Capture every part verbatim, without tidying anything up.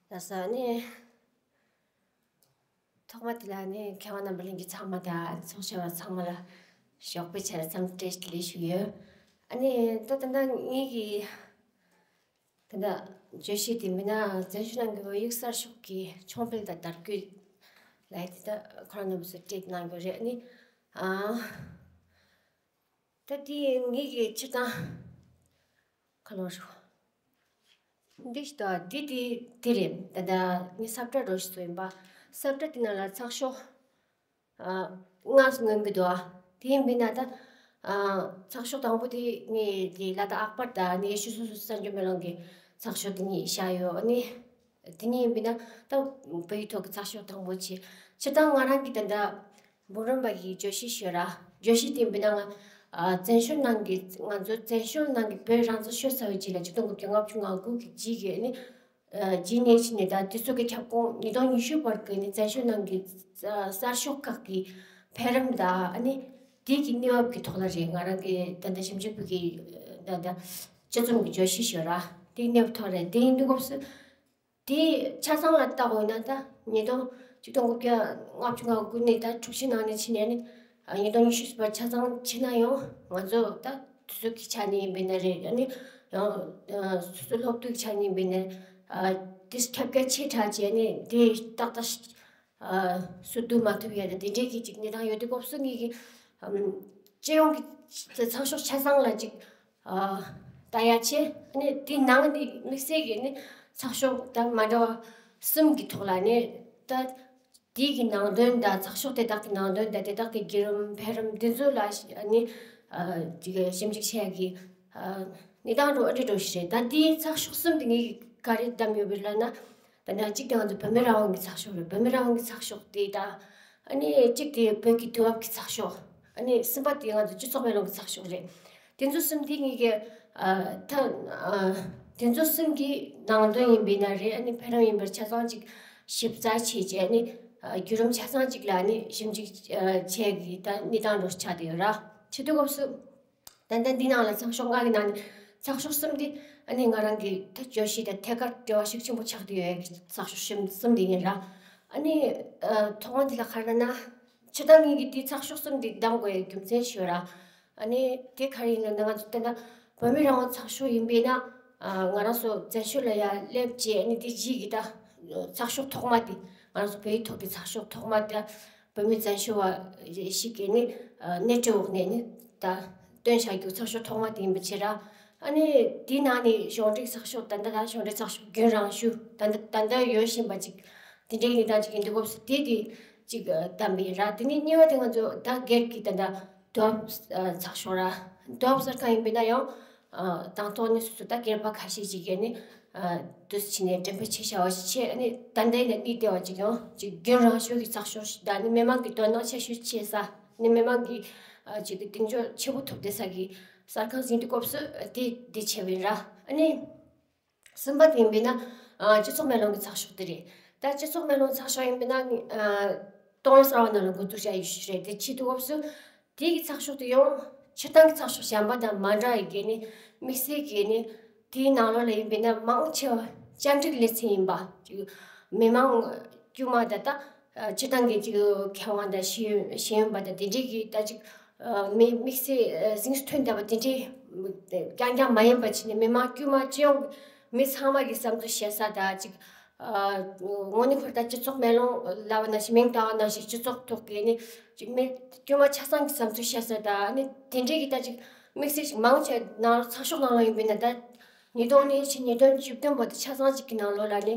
ལགས་སོ། ཨ་ནི་ཐོག་མ་དེ་ལ་ནི་མཁས་དབང་རྣམ་པ་གླིང་གི་ཚང་མ་དང་ཚོགས་བཅར་བ་ཚང་མ་ལ་ཞོགས་པའི་ཆར་འཚམས་འདྲི་བཀྲ་ཤིས་བདེ་ལེགས་ཞུ་གི་ཡོད། ཨ་ནི་ད་ད་ལྟ་ངེད་ཀྱི་ད་ལྟ་བརྗོད་གཞི་དེ་མིན་ན་བཙན་བྱོལ་ནང་གི་བོད་ཡིག་གསར་ཤོག་གི་ཆོག་འཕེལ་དང་དར་རྒུད་ལ་དེ་ད་ཁོ་རང་རྣམ་པ་ཚོ་སྤྲད་གནང་རྒྱུ་རེད། ཨ་ནི་ཨ། ད་དེ་ངེད་ཀྱི་སྤྱིར་བཏང་ཁ་ལོ་རུ། འདི་ཞིག་ད་འདི་དེ་དེ་རེད། ད་ད་ངས་ས་བཀྲ་འགྲོ་ཞིག་བཟོས་ཡིན་པ། ས་བཀྲ་དེ་ནང་ལ་ཚགས་ཤོག་ཨ་ལྔ་མངོན་གྱི་འདུག་ཨ། དེ་ཡིན་པས་ན་ད་ཨ་ཚགས་ཤོག་དང་པོ་དེ་ངས་དེ་ལ་དྭགས་ཨག་པར་དང་ནས་ཤུ་སོ་སོ་གསར་འགྱུར་མེ་ལོང་གི་ཚགས་ཤོག་དེ་གཉིས་བཞག་ཡོད། ཨ་ནི་དེ་གཉིས་ཡིན་པས་ན་ད་བོད་ཡིག་ཐོག་གི་ཚགས་ཤོག་དང་པོ་བྱས། སྤྱིར་བཏང་ང་རང་གི་ད་ད། འབུམ་རམས་པ་གི་བརྗོད་གཞི་ཤོད་ར། བརྗོད་གཞི་དེ་འབུལ་ན་ང་ཨ་བཙན་བྱོལ་ནང་གི་ང་ཚོ་བཙན་བྱོལ་ནང་གི་བོད་རང་བཙན་ཤོར་ཚར་བའི་རྗེས་ལ་ཆིག་སྟོང་དགུ་བརྒྱ་ལྔ་བཅུ་ང་དགུ་གི་རྗེས་ཀྱི་ནི་ཨ་རྗེས་ནས་ཕྱིན་ནས་ད་དེ་ཚོ་གི་ཁྱབ་ཁོངས་ཉིས་སྟོང་ཉི་ཤུ་བར་གྱི་ནི་བཙན་བྱོལ་ནང་གི་གསར་ཤོག་ཁག་གི་འཕེལ་རིམ་དང་ཨ་ནི་དེ་གི་གནས་བབ་ཀྱི་ཐོག་ལ་རེད། ང་རང་གི་ད་ལྟ་ཞིབ་འཇུག་པུའུ་གི་ད་ལྟ་དཔྱད་རྩོམ་གྱི་བརྗོད་གཞི་ཤོད་ར། དེ་གནས་བབ་ཐོག་ལ་དེ་ཡིན་དུས་སྐབས་སུ། དེའི་ཆ་ཚང་ལ་བལྟ་དགོས་ན་ད་ཉིས་སྟོང་ཆིག་སྟོང་དགུ་བརྒྱ་ལྔ་བཅུ་ང་དགུ་ནས་ད་དྲུག་ཅུ་ནང་ནས་ཕྱིན་ནས་ནི་ཉིས་སྟོང་ཉི་ཤུ་བར་ཆ་ཚང་ཕྱིན་ན་ཡང་ང་ཚོ་ད་དུས་ཚོད་ཀྱི་ཆ་ནས་ཡིན་པས་ན་རེད། ཨ་ནི་ཡང་སོ་སོའི་སློབ་དུས་ཀྱི་ཆ་ནས་ཡིན་པས་ན་དེ་ཁྱབ་རྒྱ་ཆེ་དྲགས་བྱས་ནས་དེ་ཏག་ཏག་སུ་བསྡུ་མ་ཐུབ་ཡ་དེ་འདྲའི་གི་ཅིག་གནས་སྟངས་ཡོད་དུས་སྐབས་སུ་ངེད་ཀྱི་སྤྱི་ཡོངས་ཀྱི་ཚགས་ཤོག་ཆ་ཚང་ལ་ཅིག་ལྟ་ཡ་ཆེ། ནི་དེའི་ནང་ནས་དམིགས་བསལ་གྱི་ནི་ཚགས་ཤོག་ད་མ་འདྲ་བ་གསུམ་གྱི་ཐོག་ལ་ནི་ད་དེའི་གི་ནང་དོན་དང་ཚགས་ཤོག་དེ་དག་གི་ནང་དོན་དང་དེ་དག་གི་བརྒྱུད་རིམ་འཕེལ་རིམ་དེ་ཚོ་ལ་ནི་ཞིབ་འཇུག་བྱེད་ཡ་གི་གནས་སྟངས་འགྲོ་ཨ་འདྲ་འགྲོ་ཞིག་རེད། ད་དེའི་ཚགས་ཤོག་གསུམ་དེ་ངེད་ཀྱི་ག་རེ་བདམས་ཡོད་པ་ལབ་ན། ད་ནི་གཅིག་དེ་ང་ཚོ་བོད་མི་རང་དབང་གི་ཚགས་ཤོག་རེད། བོད་མི་རང་དབང་གི་ཚགས་ཤོག་དེ་དང་། ཨ་ནི་གཅིག་དེ་བོད་ཀྱི་དུས་བབ་ཀྱི་ཚགས་ཤོག་ཨ་ནི་གསུམ་པ་དེ་ང་ཚོ་སྤྱི་ཚོགས་མེ་ལོང་གི་ཚགས་ཤོག་རེད། དེ་ཚོ་གསུམ་དེ་ངེད་ཀྱི་ཨ་ད་ཨ་དེ་ཚོ་གསུམ་གྱི་ནང་དོན་ཡིན་པས་ན་རེད། ཨ་ནི་འཕེལ་རིམ་ཡིན་པར་ཆ་ཚང་ཅིག་ཞིབ་ཚགས་བྱས་རྗེས་ཨ་ནི་ཨ་བརྒྱུད་རིམ་ཆ་ཚང་ཅིག་ལ་ཨ་ནི་ཞིབ་འཇུག་ཨ་བྱས་ཀྱི་ད་གནས་སྟངས་འདྲ་ཆགས་བསྡད་ཡོད་ར། བྱེད་དུས་སྐབས་སུ། ཏན་ཏན་འདི་ནང་ལ་ཚགས་ཤོག་ལྔ་གི་ནང་ནས་ཚགས་ཤོག་གསུམ་འདི་ཨ་ནི་ང་རང་གི་ད་བརྗོད་གཞི་དང་ཐད་ཀར་འབྲེལ་བ་ཤུགས་ཆེན་པོ་ཆགས་བསྡད་ཡོད་ཀྱི་ཚགས་ཤོག་གསུམ་གསུམ་འདི་ཡིན་ར། ཨ་ནི་ཨ་ཐོག་མ་འདི་ལ་ག་རེ་ན་ཆུ་དང་ངེད་ཀྱི་འདི་ཚགས་ཤོག་གསུམ་འདི་བདམས་དགོས་ཡའི་རྒྱུ་མཚན་ཞུ་ར། ཨ་ནི་དེ་ག་རེ་ཡིན་ལབ་ན་ང་ཚོ་ད་ལྟ་བོད་མི་རང་དབང་ཚགས་ཤོག་ཡིན་པས་ན་ཨ་ང་རང་ཚོ་བཙན་བྱོལ་ལ་ཡར་སླེབས་རྗེས་ཨ་ནི་དེ་རྗེས་ཀྱི་ད་ཚགས་ཤོག་ཐོག་མ་དེ་ང་རང་ཚོ་བོད་ཡིག་ཐོག་གི་ཚགས་ཤོག་ཐོག་མ་དེ། བོད་མི་བཙན་བྱོལ་བ་ཞིག་གིས་ནི་སྣེ་ཁྲིད་འོག་ནས་ནི་ད་བཏོན་བཞག་རྒྱུ་ཚགས་ཤོག་ཐོག་མ་དེ་ཡིན་པ་བྱས་ར། ཨ་ནི་དེའི་ནང་ནས་གཞུང་འབྲེལ་ཚགས་ཤོག་ད་ལྟ་ད་གཞུང་འབྲེལ་ཚགས་ཤོག་རྒྱུན་རིང་ཤོས་ད་ལྟ་ད་ལྟ་ཡོད་བཞིན་པ་ཅིག་དེ་འདྲའི་གནས་སྟངས་ཅིག་ཡིན་དུས་སྐབས་སུ་དེ་དེ་ཅིག་བདམས་པ་ཡིན་ར། དེ་ནས་གཉིས་པ་དེ་ང་ཚོ་ད་སྒེར་གྱི་ད་ལྟ་དུས་བབ་ཚགས་ཤོག་ར། དུས་བབ་གསར་ཁང་ཡིན་པས་ན་ཡང་། དང་ཐོག་ནས་སོ་སོ་ད་སྒེར་པ་ཁ་ཤས་ཤིག་གིས་ནི་དུས་ཕྱིན་ནས་འགྲེམས་སྤེལ་བྱས་བཞག་པ་ཞིག་བྱས་ནི་ད་ལྟའི་ནས་གནས་བསྡད་པ་ཅིག་ཡང་ཅིག་རྒྱུན་རིང་ཤོས་ཀྱི་ཚགས་ཤོག་ཞིག་དང་ནི་མི་མང་གི་དོ་སྣང་ཆེ་ཤོས་བྱེད་ས་ནི་མི་མང་གི་ཅིག་གི་གདེང་འཇོག་ཆེ་པོ་ཐོབ་བསྡད་ས་གི་གསར་ཁང་ཟིན་དུས་སྐབས་སུ་དེ་དེ་བྱས་པ་ཡིན་ར། ཨ་ནི་གསུམ་པ་དེ་ཡིན་པས་ན་སྤྱི་ཚོགས་མེ་ལོང་གི་ཚགས་ཤོག་དེ་རེད། ད་སྤྱི་ཚོགས་མེ་ལོང་ཚགས་ཤོག་ཡིན་པས་ན་ཏང་ཡོན་གསར་བ་ནང་ལ་འགོ་འཛུགས་བྱ་ཡུལ་ཞིག་རེད། དེ་བྱེད་དུས་སྐབས་སུ། དེ་གི་ཚགས་ཤོག་དེ་ཡང་སྤྱིར་བཏང་གི་ཚགས་ཤོག་གཞན་པ་དང་མ་འདྲ་བའི་གི་ནི་དམིགས་བསལ་གྱི་ནི་དེའི་ནང་ལོགས་ལ་ཡིན་པས་ན་མང་ཆེ་བ་བཅར་འདྲི་ལེ་ཚན་ཡིན་པ། ཅིག་མི་མང་དཀྱུས་མ་ད་ལྟ་སྤྱིར་བཏང་གི་ཅིག་མཁས་དབང་དང་ཤེས་ཡོན་ཤེས་ཡོན་པ་དང་དེ་འདྲའི་གི་ད་ཅིག་མི་དམིགས་བསལ་གཟེངས་སུ་ཐོན་བསྡད་པ་དེ་འདྲའི་རྐྱང་རྐྱང་མ་ཡིན་པ་བྱས་ནས་མི་མང་དཀྱུས་མ་སྤྱི་ཡོངས་ཀྱི་མི་ཚང་མ་གི་བསམ་ཚུལ་བཤད་ས་དང་ཅིག་དངོས་གནས་ཁོ་ད་སྤྱི་ཚོགས་མེ་ལོང་ལབ་པ་ནང་བཞིན་མིང་བཏགས་པ་ནང་བཞིན་སྤྱི་ཚོགས་ཐོག་གི་ནི་ཅིག་མི་དཀྱུས་མ་ཆ་ཚང་གི་བསམ་ཚུལ་བཤད་ས་དང་ནི་དེ་འདྲའི་གི་ད་ཅིག་དམིགས་བསལ་ཞིག་མང་ཆེ་ནང་ཚགས་ཤོག་ནང་ལ་ཡིན་པས་ན་ད་ཉིས་སྟོང་ནས་ཕྱིན་ཉིས་སྟོང་བཅུ་བདུན་བར་དུ་ཆ་ཚང་ཅིག་གི་ནང་ལོགས་ལ་ནི་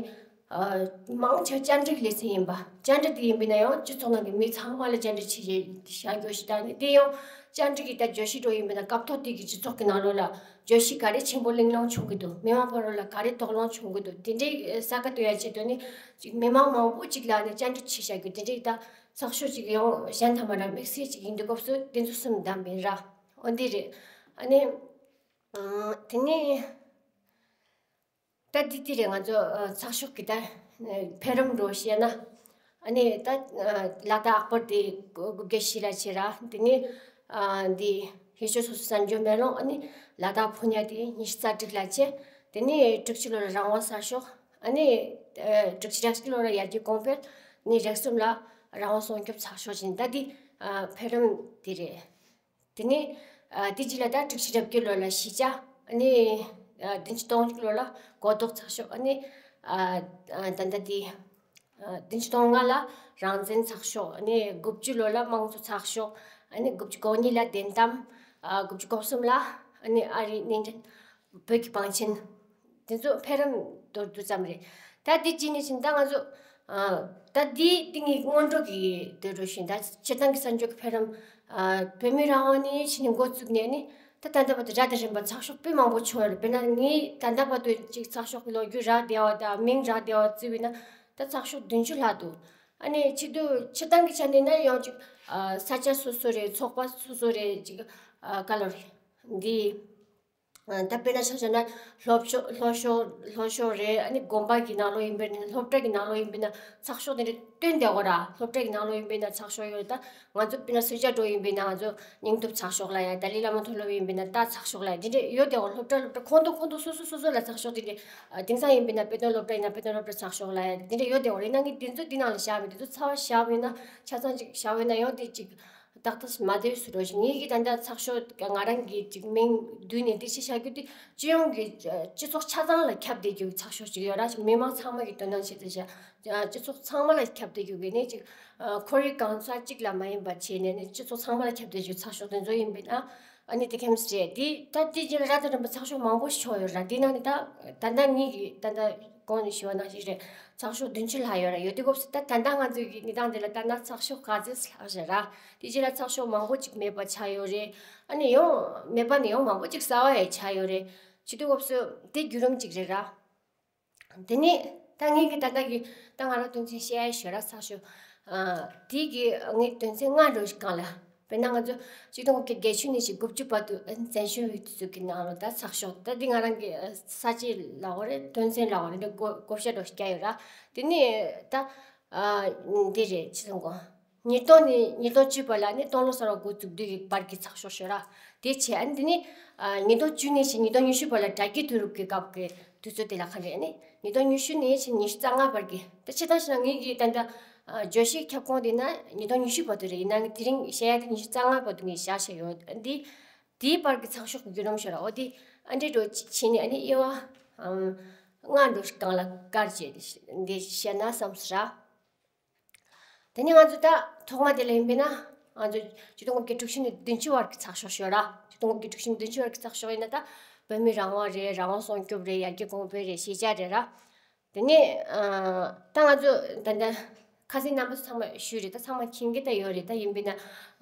མང་ཆེ་བཅར་འདྲི་གི་ལེ་ཚན་ཡིན་པ། བཅར་འདྲི་དེ་ཡིན་པས་ན་ཡང་སྤྱི་ཚོགས་ནང་གི་མི་ཚང་མ་ལ་བཅར་འདྲི་བྱེད་བྱ་རྒྱུ་ཞིག་དང་ནི་དེ་ཡང་བཅར་འདྲི་གི་ད་བརྗོད་གཞི་འདྲ་ཡིན་པས་ན་སྐབས་ཐོག་དེ་གི་སྤྱི་ཚོགས་ཀྱི་ནང་ལོགས་ལ། བརྗོད་གཞི་ག་རེ་ཆེན་པོ་གླེང་སློང་བྱུང་གི་འདུག་མི་མང་བར་ལ་ག་རེ་དོགས་སློང་བྱུང་གི་འདུག་དེ་འདྲའི་གསལ་ཁ་གཏོང་ཡ་ཆེད་དུ་ནི་ཅིག་མི་མང་མང་པོ་ཅིག་ལ་ནི་བཅར་འདྲི་བྱེད་བྱ་རྒྱུ་དེ་འདྲའི་ད་ཚགས་ཤོག་ཅིག་ཡང་གཞན་དང་མ་འདྲ་དམིགས་བསལ་ཅིག་ཡིན་དུས་སྐབས་སུ་དེ་ཚོ་གསུམ་བདམས་པ་ཡིན་ར། འོ་འདི་རེད། ཨ་ནི་དེ་ནས་ད་འདི་དེ་རེད། ང་ཚོ་ཚགས་ཤོག་གི་ད་འཕེལ་རིམ་འགྲོ་བཤད་ན། ཨ་ནི་ད་ལ་དྭགས་ཨག་པར་དེ་དགུ་བརྒྱ་བཞི་ལ་བྱས་ར། དེ་ནས་ཨ་འདི་ཡུལ་ཤུལ་སོ་སོའི་གསར་འགྱུར་མེ་ལོང་། ཨ་ནི་ལ་དྭགས་ཕོ་ཉ་དེ་ཉི་ཤུ་རྩ་དྲུག་ལ་བྱས། དེ་ནས་དྲུག་ཅུ་ལོ་ལ་རང་དབང་གསར་ཤོག་ཨ་ནི་ཨ་དྲུག་ཅུ་རེ་གཅིག་ལོ་ལ་ཡར་རྒྱས་གོང་འཕེལ། ཨ་ནི་རེ་གསུམ་ལ་རང་དབང་སྲུང་སྐྱོབ་ཚགས་ཤོག་ཅན། ད་འདི་ཨ་འཕེལ་རིམ་འདི་རེད། དེ་ནས་ཨ་དེ་རྗེས་ལ་ད་དྲུག་ཅུ་རེ་བརྒྱད་ལོ་ལ་གཞིས་ཆགས། ཨ་ནི་ཨ་བདུན་ཅུ་དོན་གཅིག་ལོ་ལ་གོ་རྟོགས་ཚགས་ཤོག་ཨ་ནི་ཨ་ཨ་ད་ལྟ་དེ་ཨ་བདུན་ཅུ་དོན་ལྔ་ལ་རང་བཙན་ཚགས་ཤོག་ཨ་ནི་དགུ་བཅུ་ལོ་ལ་དམངས་གཙོ་ཚགས་ཤོག་ཨ་ནི་དགུ་བཅུ་གོ་གཉིས་ལ་བདེན་གཏམ། ཨ་དགུ་བཅུ་གོ་གསུམ་ལ་ཨ་ནི་ཨ་རིའི་གནད་འགྲན་བོད་ཀྱི་བང་ཆེན། དེ་ཚོ་འཕེལ་རིམ་མདོར་བསྡུས་ཙམ་རེད། ད་འདི་བྱས་ནས་ཕྱིན་ད་ང་ཚོ་ཨ་ད་འདི་འདི་ངའི་སྔོན་འགྲོ་གི་དུས་འགྲོ་བཞིན། ད་སྤྱིར་བཏང་གི་གསར་འགྱུར་གྱི་འཕེལ་རིམ། ཨ་བོད་མིའི་རང་དབང་ནི་ཕྱི་ནས་འགོ་བཙུགས་ནས་ནི་ད་ད་ལྟ་བར་དུ་རབ་དང་རིམ་པ་ཚགས་ཤོག་དཔེ་མང་པོ་བྱུང་ཡོད་རེད། དཔེར་ན་ངས་ད་ལྟ་བར་དུ་ཅིག་ཚགས་ཤོག་གི་ལོ་རྒྱུས་རག་བསྡད་པ་དང་མིང་རག་བསྡད་པ་བརྩིས་པ་ཡིན་ན་ད་ཚགས་ཤོག་བདུན་ཅུ་ལྷག་འདུག་ཨ་ནི་ཕྱི་དུས་སྤྱིར་བཏང་གི་ཆ་ནས་ན་ཡང་ཅིག་ཨ་ས་ཆ་སོ་སོ་རེད། ཚོགས་པ་སོ་སོ་རེད། ཅིག་ཨ་ག་ལོ་རེད། འདི། ཨ་ད་དཔེར་ན་ཆ་བཞག་ན་ལྷོ་ཕྱོགས་ལྷོ་ཕྱོགས་ལྷོ་ཕྱོགས་རེད། ཨ་ནི་དགོན་པ་གི་ནང་ལོགས་ཡིན་པས་ན། སློབ་གྲྭ་གི་ནང་ལོགས་ཡིན་པས་ན་ཚགས་ཤོག་དེ་འདྲ་བཏོན་བསྡད་ཡོད་ར། སློབ་གྲྭ་གི་ནང་ལོགས་ཡིན་པས་ན་ཚགས་ཤོག་ཡོད་རེད། ད་ང་ཚོ་དཔེར་ན་སུད་ཅཱ་འགྲོ་ཡིན་པས་ན་ང་ཚོ་སྙིང་སྟོབས་ཚགས་ཤོག་ལ་ཡ། ཏཱ་ལའི་བླ་མ་མཐོ་སློབ་ཡིན་པས་ན་ཏཱ་ཚགས་ཤོག་ལ་ཡ། དེ་འདྲ་ཡོད་བསྡད་ཡོད། སློབ་གྲྭ་སློབ་གྲྭ་ཁོངས་གཏོགས་ཁོངས་གཏོགས་སོ་སོ་སོ་སོ་ལ་ཚགས་ཤོག་དེ་འདྲ། ཨ་དེང་སང་ཡིན་པས་ན་དཔེ་སྟོན་སློབ་གྲྭ་ཡིན་ན་དཔེ་སྟོན་སློབ་གྲྭ་ཚགས་ཤོག་ལ་ཡ་དེ་འདྲ་ཡོད་བསྡད་ཡོད་རེད། ན་ངས་དེ་ཚོ་དེ་ནང་ལ་བཞག་མེད། དེ་ཚོ་ཚར་བཞག་པ་ཡིན་ན་ཆ་ཚང་ཅིག་བཞག་པ་ཡིན་ན་ཡང་དེ་ཅིག་ཏག་ཏག་མ་བསྡད་སུ་འགྲོ་ཞིག་ངེད་ཀྱི་ད་ལྟ་ཚགས་ཤོག་ང་རང་གི་ཅིག་མིང་བསྡུས་ནས་འདི་ཅི་བྱ་རྒྱུ་དེ་སྤྱི་ཡོངས་ཀྱི་སྤྱི་ཚོགས་ཆ་ཚང་ལ་ཁྱབ་བསྡད་རྒྱུ་ཚགས་ཤོག་ཅིག་ཡོད་ར། མི་མང་ཚང་མ་གི་དོ་སྣང་བྱེད་དུ་བྱ། སྤྱི་ཚོགས་ཚང་མ་ལ་ཁྱབ་བསྡད་རྒྱུ་གི་ནས་ཅིག་ཁོར་ཡུག་གང་ས་གཅིག་ལ་མ་ཡིན་པ་བྱས་ནས་ནས་སྤྱི་ཚོགས་ཚང་མ་ལ་ཁྱབ་བསྡད་རྒྱུ་ཚགས་ཤོག་དེ་ཚོ་ཡིན་པས་ན་ཨ་ནི་དེ་ཁེམ་སི་རེད། དེ་ད་དེ་རྗེས་ལ་རབ་དང་རིམ་པ་ཚགས་ཤོག་མང་པོ་ཞིག་ཡོད་ར། དེ་ནང་ནས་ད་ད་ལྟ་ངེད་ཀྱི་ད་ལྟ་གོང་ནས་ཞུ་བ་ནང་བཞིན་རེད། ཚགས་ཤོག་བདུན་ཅུ་ལྷག་ཡོད་ར། ཡོད་དུས་སྐབས་སུ་ད་ད་ལྟ་ང་ཚོའི་གི་གནས་སྟངས་འདི་ལ་ལྟ་ན་ཚགས་ཤོག་ག་ཚོད་ལྷག་ཞེ་ར། དེ་རྗེས་ལ་ཚགས་ཤོག་མང་པོ་ཅིག་མེད་པ་ཆགས་ཡོད་རེད། ཨ་ནི་ཡང་མེད་པ་ནི་ཡང་མང་པོ་ཅིག་གསར་པ་ཡང་ཆགས་ཡོད་རེད། བྱེད་དུས་སྐབས་སུ་དེ་བརྒྱུད་རིམ་ཅིག་རེད་ར། དེ་ནས་ད་ངེད་ཀྱི་ད་ལྟ་གི་ད་ང་རང་དོན་ཚན་བཤད་ཡ་ཞོར་ལ་ཚགས་ཤོག་ཨ་དེ་གི་ངའི་དོན་ཚན་ལྔ་འགྲོ་ཞིག་གང་ལ། དཔེར་ན་ང་ཚོ་ཆིག་སྟོང་དགུ་བརྒྱ་བརྒྱད་ཅུ་ནས་བཞིན་དགུ་བཅུ་བར་དུ་བཙན་བྱོལ་བའི་དུས་ཚོད་ཀྱི་ནང་ལ་ད་ཚགས་ཤོག་ད་འདི་ང་རང་གི་ས་བཅད་ལ་འོ་རེད། དོན་ཚན་ལ་འོ་རེད། འདི་བགོ་བགོ་བཤའ་འགྲོ་ཞིག་བརྒྱབ་ཡོད་ར། དེ་ནས་ད་ཨ་འདི་རེད། ཆི་ཟེར་གོ་ཉིས་སྟོང་ནས་ཉིས་སྟོང་བཅུ་བར་ལ་ནི་སྟོང་ལོ་གསར་པ་འགོ་བཙུགས་དུས་ཀྱི་བར་གྱི་ཚགས་ཤོག་ཞོར་ར། དེ་བྱས་ཨ་ནི་དེ་ནི་ཨ་ཉིས་སྟོང་བཅུ་ནས་བཞིན་ཉིས་སྟོང་ཉི་ཤུ་བར་ལ་དྲ་རྒྱའི་དུས་རབས་ཀྱི་སྐབས་ཀྱི་དུས་ཚོད་དེ་ལ་ག་རེ་ནི་ཉིས་སྟོང་ཉི་ཤུ་ནས་བཞིན་ཉི་ཤུ་རྩ་ལྔ་བར་གྱི། ད་ཕྱི་ད་ཕྱི་ན་ངེད་ཀྱི་ད་ལྟ་ཨ་བརྗོད་གཞིའི་ཁྱབ་ཁོངས་དེ་ན་ཉིས་སྟོང་ཉི་ཤུ་བར་དུ་རེད། ཡིན་ན་ངས་དེ་རིང་བཤད་ཡ་དེ་ཉི་ཤུ་རྩ་ལྔ་བར་དུ་ངས་བཞག་བཞག་ཡོད། འདི་དེའི་བར་གྱི་ཚགས་ཤོག་གི་བརྒྱུད་རིམ་ཞོར་ར། འོ་དེ་ཨ་འདྲེ་འགྲོ་བྱས་ནས་ཨ་ནི་དབྱེ་བ་ཨམ་ལྔ་འགྲོ་ཞིག་གང་ལ་བཀར་བྱས་འདི་བཤད་ན་བསམ་སོང་ར། དེ་ནས་ང་ཚོ་ད་ཐོག་མ་དེ་ལ་ཡིན་པས་ན་ང་ཚོ་ཆིག་སྟོང་དགུ་བརྒྱ་དྲུག་ཅུ་ནས་བདུན་ཅུ་བར་གྱི་ཚགས་ཤོག་ཞོར་ར། ཆིག་སྟོང་དགུ་བརྒྱ་དྲུག་ཅུ་ནས་བདུན་ཅུ་བར་གྱི་ཚགས་ཤོག་ཡིན་ན་ད་བོད་མིའི་རང་དབང་རེད། རང་དབང་སྲུང་སྐྱོབ་རེད། ཡར་རྒྱས་གོང་འཕེལ་རེད། གཞིས་ཆགས་རེད་ར། དེ་ནས་ཨ་ད་ང་ཚོ་ད་ལྟ་ཁ་སང་རྣམ་པ་ཚོ་ཚང་མ་ཞུས་རེད། ད་ཚང་མ་མཁྱེན་གྱི་ད་ཡོད་རེད། ད་ཡིན་པས་ན་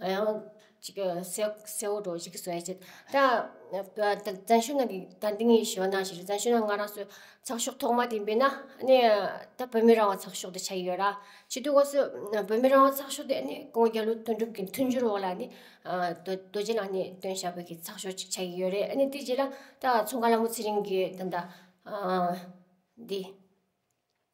ཡང་ཅིག་གསལ་གསལ་བོ་འགྲོ་ཞིག་གི་བཟོ་ཡ་བྱེད། ད་ད་བཙན་བྱོལ་ནང་གི་ད་འདི་ངས་ཞུ་བ་ནང་བཞིན་རེད། བཙན་བྱོལ་ནང་ང་རང་ཚོ་ཚགས་ཤོག་ཐོག་མ་དེ་ཡིན་པས་ན་ནི་ད་བོད་མིའི་རང་དབང་ཚགས་ཤོག་དེ་ཆགས་ཀྱི་ཡོད་ར། བྱེད་དུས་སྐབས་སུ་བོད་མིའི་རང་དབང་ཚགས་ཤོག་དེ་ནི་སྐུ་ངོ་རྒྱ་ལོ་དོན་གྲུབ་ཀྱི་མཐུན་འགྱུར་འོག་ལ་ནི་རྡོ་རྡོ་རྗེ་ལགས་ནས་བཏོན་བཞག་པའི་གི་ཚགས་ཤོག་ཅིག་ཆགས་ཀྱི་ཡོད་རེད། ཨ་ནི་དེ་རྗེས་ལ་ད་ཙོང་ཁ་ལྷ་མོ་ཚེ་རིང་གི་ད་ད་འདི།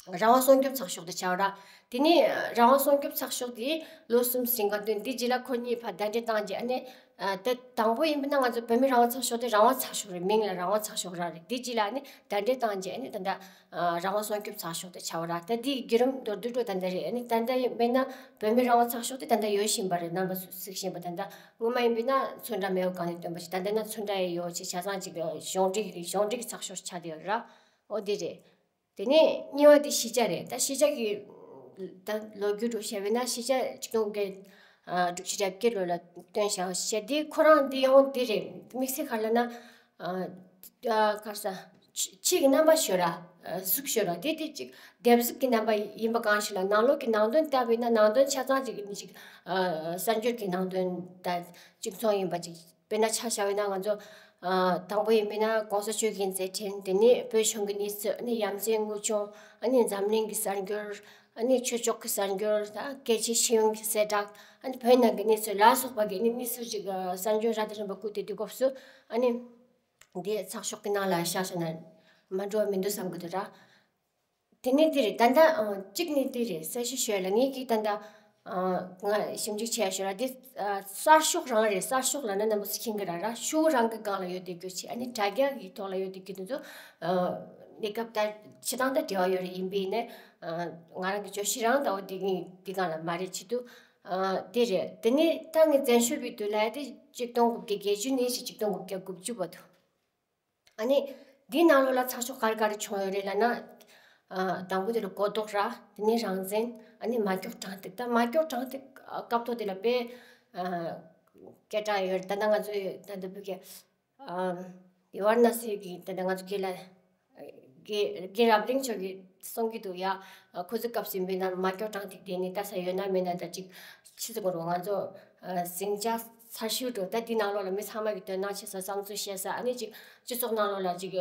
རང་དབང་སྲུང་སྐྱོབ་ཚགས་ཤོག་དེ་ཆགས་ར། དེ་ནས་རང་དབང་སྲུང་སྐྱོབ་ཚགས་ཤོག་དེ་ལོ་གསུམ་ཟིན་ག་དོན་དེ་རྗེས་ལ་ཁོ་གཉིས་ཕར་ཟླ་འདྲེ་བཏང་རྗེས་ཨ་ནི་ཨ་དེ་དང་པོ་ཡིན་པ་ན་ང་ཚོ་བོད་མི་རང་དབང་ཚགས་ཤོག་དེ་རང་དབང་ཚགས་ཤོག་རེད། མིང་ལ་རང་དབང་ཚགས་ཤོག་ར་རེད། དེ་རྗེས་ལ་ཨ་ནི་ཟླ་འདྲེ་བཏང་རྗེས་ཨ་ནི་ད་ལྟ་ཨ་རང་དབང་སྲུང་སྐྱོབ་ཚགས་ཤོག་དེ་ཆགས་ར། ད་དེའི་བརྒྱུད་རིམ་མདོར་བསྡུས་འགྲོ་ད་ལྟ་རེད། ཨ་ནི་ད་ལྟ་ཡིན་པ་ན་བོད་མི་རང་དབང་ཚགས་ཤོག་དེ་ད་ལྟ་ཡོད་བཞིན་པ་རེད། རྣམ་པ་ཚོས་གཟིགས་བཞིན་པ་ད་ལྟ་སྔོན་མ་ཡིན་པ་ན་ཚོན་ཁྲ་མེད་པ་གང་ནས་བཏོན་པ་ཞིག་ད་ལྟ་ན་ཚོན་ཁྲ་ཡང་ཡོད་ཅེས་ཆ་ཚང་ཅིག་གཞུང་འབྲེལ་གྱི་གཞུང་འབྲེལ་གྱི་ཚགས་ཤོག་ཆགས་བསྡད་ཡོད་ར། འོ་དེ་རེད། དེ་ནས་གཉིས་པ་དེ་གཞིས་ཆགས་རེད། ད་གཞིས་ཆགས་ཀྱི་ད་ལོ་རྒྱུས་འགྲོ་བཤད་པས་ན་གཞིས་ཆགས་ཆིག་སྟོང་དགུ་བརྒྱ་དྲུག་ཅུ་རེ་བརྒྱད་ལོ་ལ་བཏོན་བཞག་བཤད་དེ་ཁོ་རང་འདི་ཡང་འདི་རེད། དམིགས་བསལ་ག་ལ་ན་ཨ་ག་རེ་ཟ་ཕྱི་ཕྱི་གི་རྣམ་པ་ཞོར་ར་གཟུགས་ཞོར་ར་དེ་དེ་ཅིག་དེབ་གཟུགས་ཀྱི་རྣམ་པ་ཡིན་པ་གང་ཞིག་ལ་ནང་ལོགས་ཀྱི་ནང་དོན་བལྟས་པས་ན་ནང་དོན་ཆ་ཚང་ཅིག་ནི་ཅིག་ཨ་གསར་འགྱུར་གྱི་ནང་དོན་ད་གཅིག་མཚུངས་ཡིན་པ་ཅིག་དཔེར་ན་ཆ་བཞག་པ་ཡིན་ན་ང་ཚོ་ཨ་དང་པོ་ཡིན་པས་ན་༸གོང་ས་ཆོས་རྒྱལ་མཛད་འཕྲིན། དེ་ནས་བོད་གཞུང་གི་གནས་ཚུལ། ཨ་ནི་ཡ་མཚན་དངོས་བྱུང་། ཨ་ནི་འཛམ་གླིང་གི་གསར་འགྱུར། ཨ་ནི་ཆོས་ཕྱོགས་ཀྱི་གསར་འགྱུར། ད་གལ་ཆེའི་ཤེས་ཡོན་གྱི་གསལ་བསྒྲགས། ཨ་ནི་བོད་ནང་གི་གནས་ཚུལ་ལ་སོགས་པ་གི་ཨ་ནི་གནས་ཚུལ་ཅིག་ཨ་གསར་འགྱུར་རབ་དང་རིམ་པ་བསྐུར་ཏེ་དུས་སྐབས་སུ་ཨ་ནི་འདི་ཚགས་ཤོག་གི་ནང་ལ་བཞག་བཞག་ན་མ་འགྲོ་བ་མི་འདུག་བསམ་གི་འདུག་ར། དེ་ནས་དེ་རེད། ད་ལྟ་ཨ་གཅིག་ནས་དེ་རེད། གསལ་བཤད་ཞུ་ཡ་ལ་ངེད་ཀྱིས་ད་ལྟ་ཨ་ང་ཞིབ་འཇུག་བྱས་ཞོར་ལ་དེ་ཨ་གསར་ཤོག་རང་རེད། གསར་ཤོག་ལབ་ན་རྣམ་པ་ཚོ་མཁྱེན་གི་ར་ར། ཤོག་བུ་རང་གི་སྒང་ལ་ཡོད་དེ་རྒྱུ་ཆེ། ཨ་ནི་དྲ་རྒྱ་གི་ཐོག་ལ་ཡོད་དེ་རྒྱུ་དེ་ཚོ་ཨ་ གནས་སྐབས་ད་སྤྱིར་བཏང་ད་འབྲེལ་བ་ཡོད་རེད། ཡིན་པས་ནས་ང་རང་གི་བརྗོད་གཞི་རང་ད་འོ་དེ་གི་དེ་སྒང་ལ་མ་རེད། བྱེད་དུས་དེ་རེད། དེ་ནས་ད་ངས་བཙན་བྱོལ་བའི་དུས་ལ་དེ་གཅིག་སྟོང་དགུ་བརྒྱ་བརྒྱད་ཅུ་ནས་བཞིན་གཅིག་སྟོང་དགུ་བརྒྱ་དགུ་བཅུ་བར་དུ། ཨ་ནི་འདིའི་ནང་ལོགས་ལ་ཚགས་ཤོག་ག་རེ་ག་རེ་བྱུང་ཡོད་རེད་ལབ་ན། ཨ། དང་པོ་དེ་ལ་གོ་རྟོགས་ར། དེ་ནས་རང་བཙན། ཨ་ནི་མ་འཁྱོག་དྲང་ཐིག་ད་མ་འཁྱོག་དྲང་ཐིག་སྐབས་ཐོག་དེ་ལ་དཔེ་ཨ། སྐད་གྲགས་ཡོད་རེད། ད་ལྟ་ང་ཚོའི་ད་ལྟ་བོད་ཀྱི་ཨ། ཝཱ་ར་ཎ་སི་གི་ད་ལྟ་ང་ཚོ་དགེ་ལ་དགེ་དགེ་རབ་གླིང་མཆོག་གིས་གསུང་གི་འདུག་ཡ། ཁོ་ཚོའི་སྐབས་སུ་ཡིན་པས་ན་མ་འཁྱོག་དྲང་ཐིག་དེ་ནི་ལྟ་ས་ཡོད་ན་མེད་ན། ད་ཅིག་ཕྱི་ཚུལ་གོ་རོ་ང་ཚོ་ཨ། ཟིང་ཆ་ཚ་ཤོས་འགྲོ། ད་འདི་ནང་ལོགས་ལ་མི་ཚང་མ་གི་དོ་སྣང་བྱེད་ས། བསམ་ཚུལ་བཤད་ས། ཨ་ནི་ཅིག་སྤྱི་ཚོགས་ནང་ལོགས་ལ་ཅིག་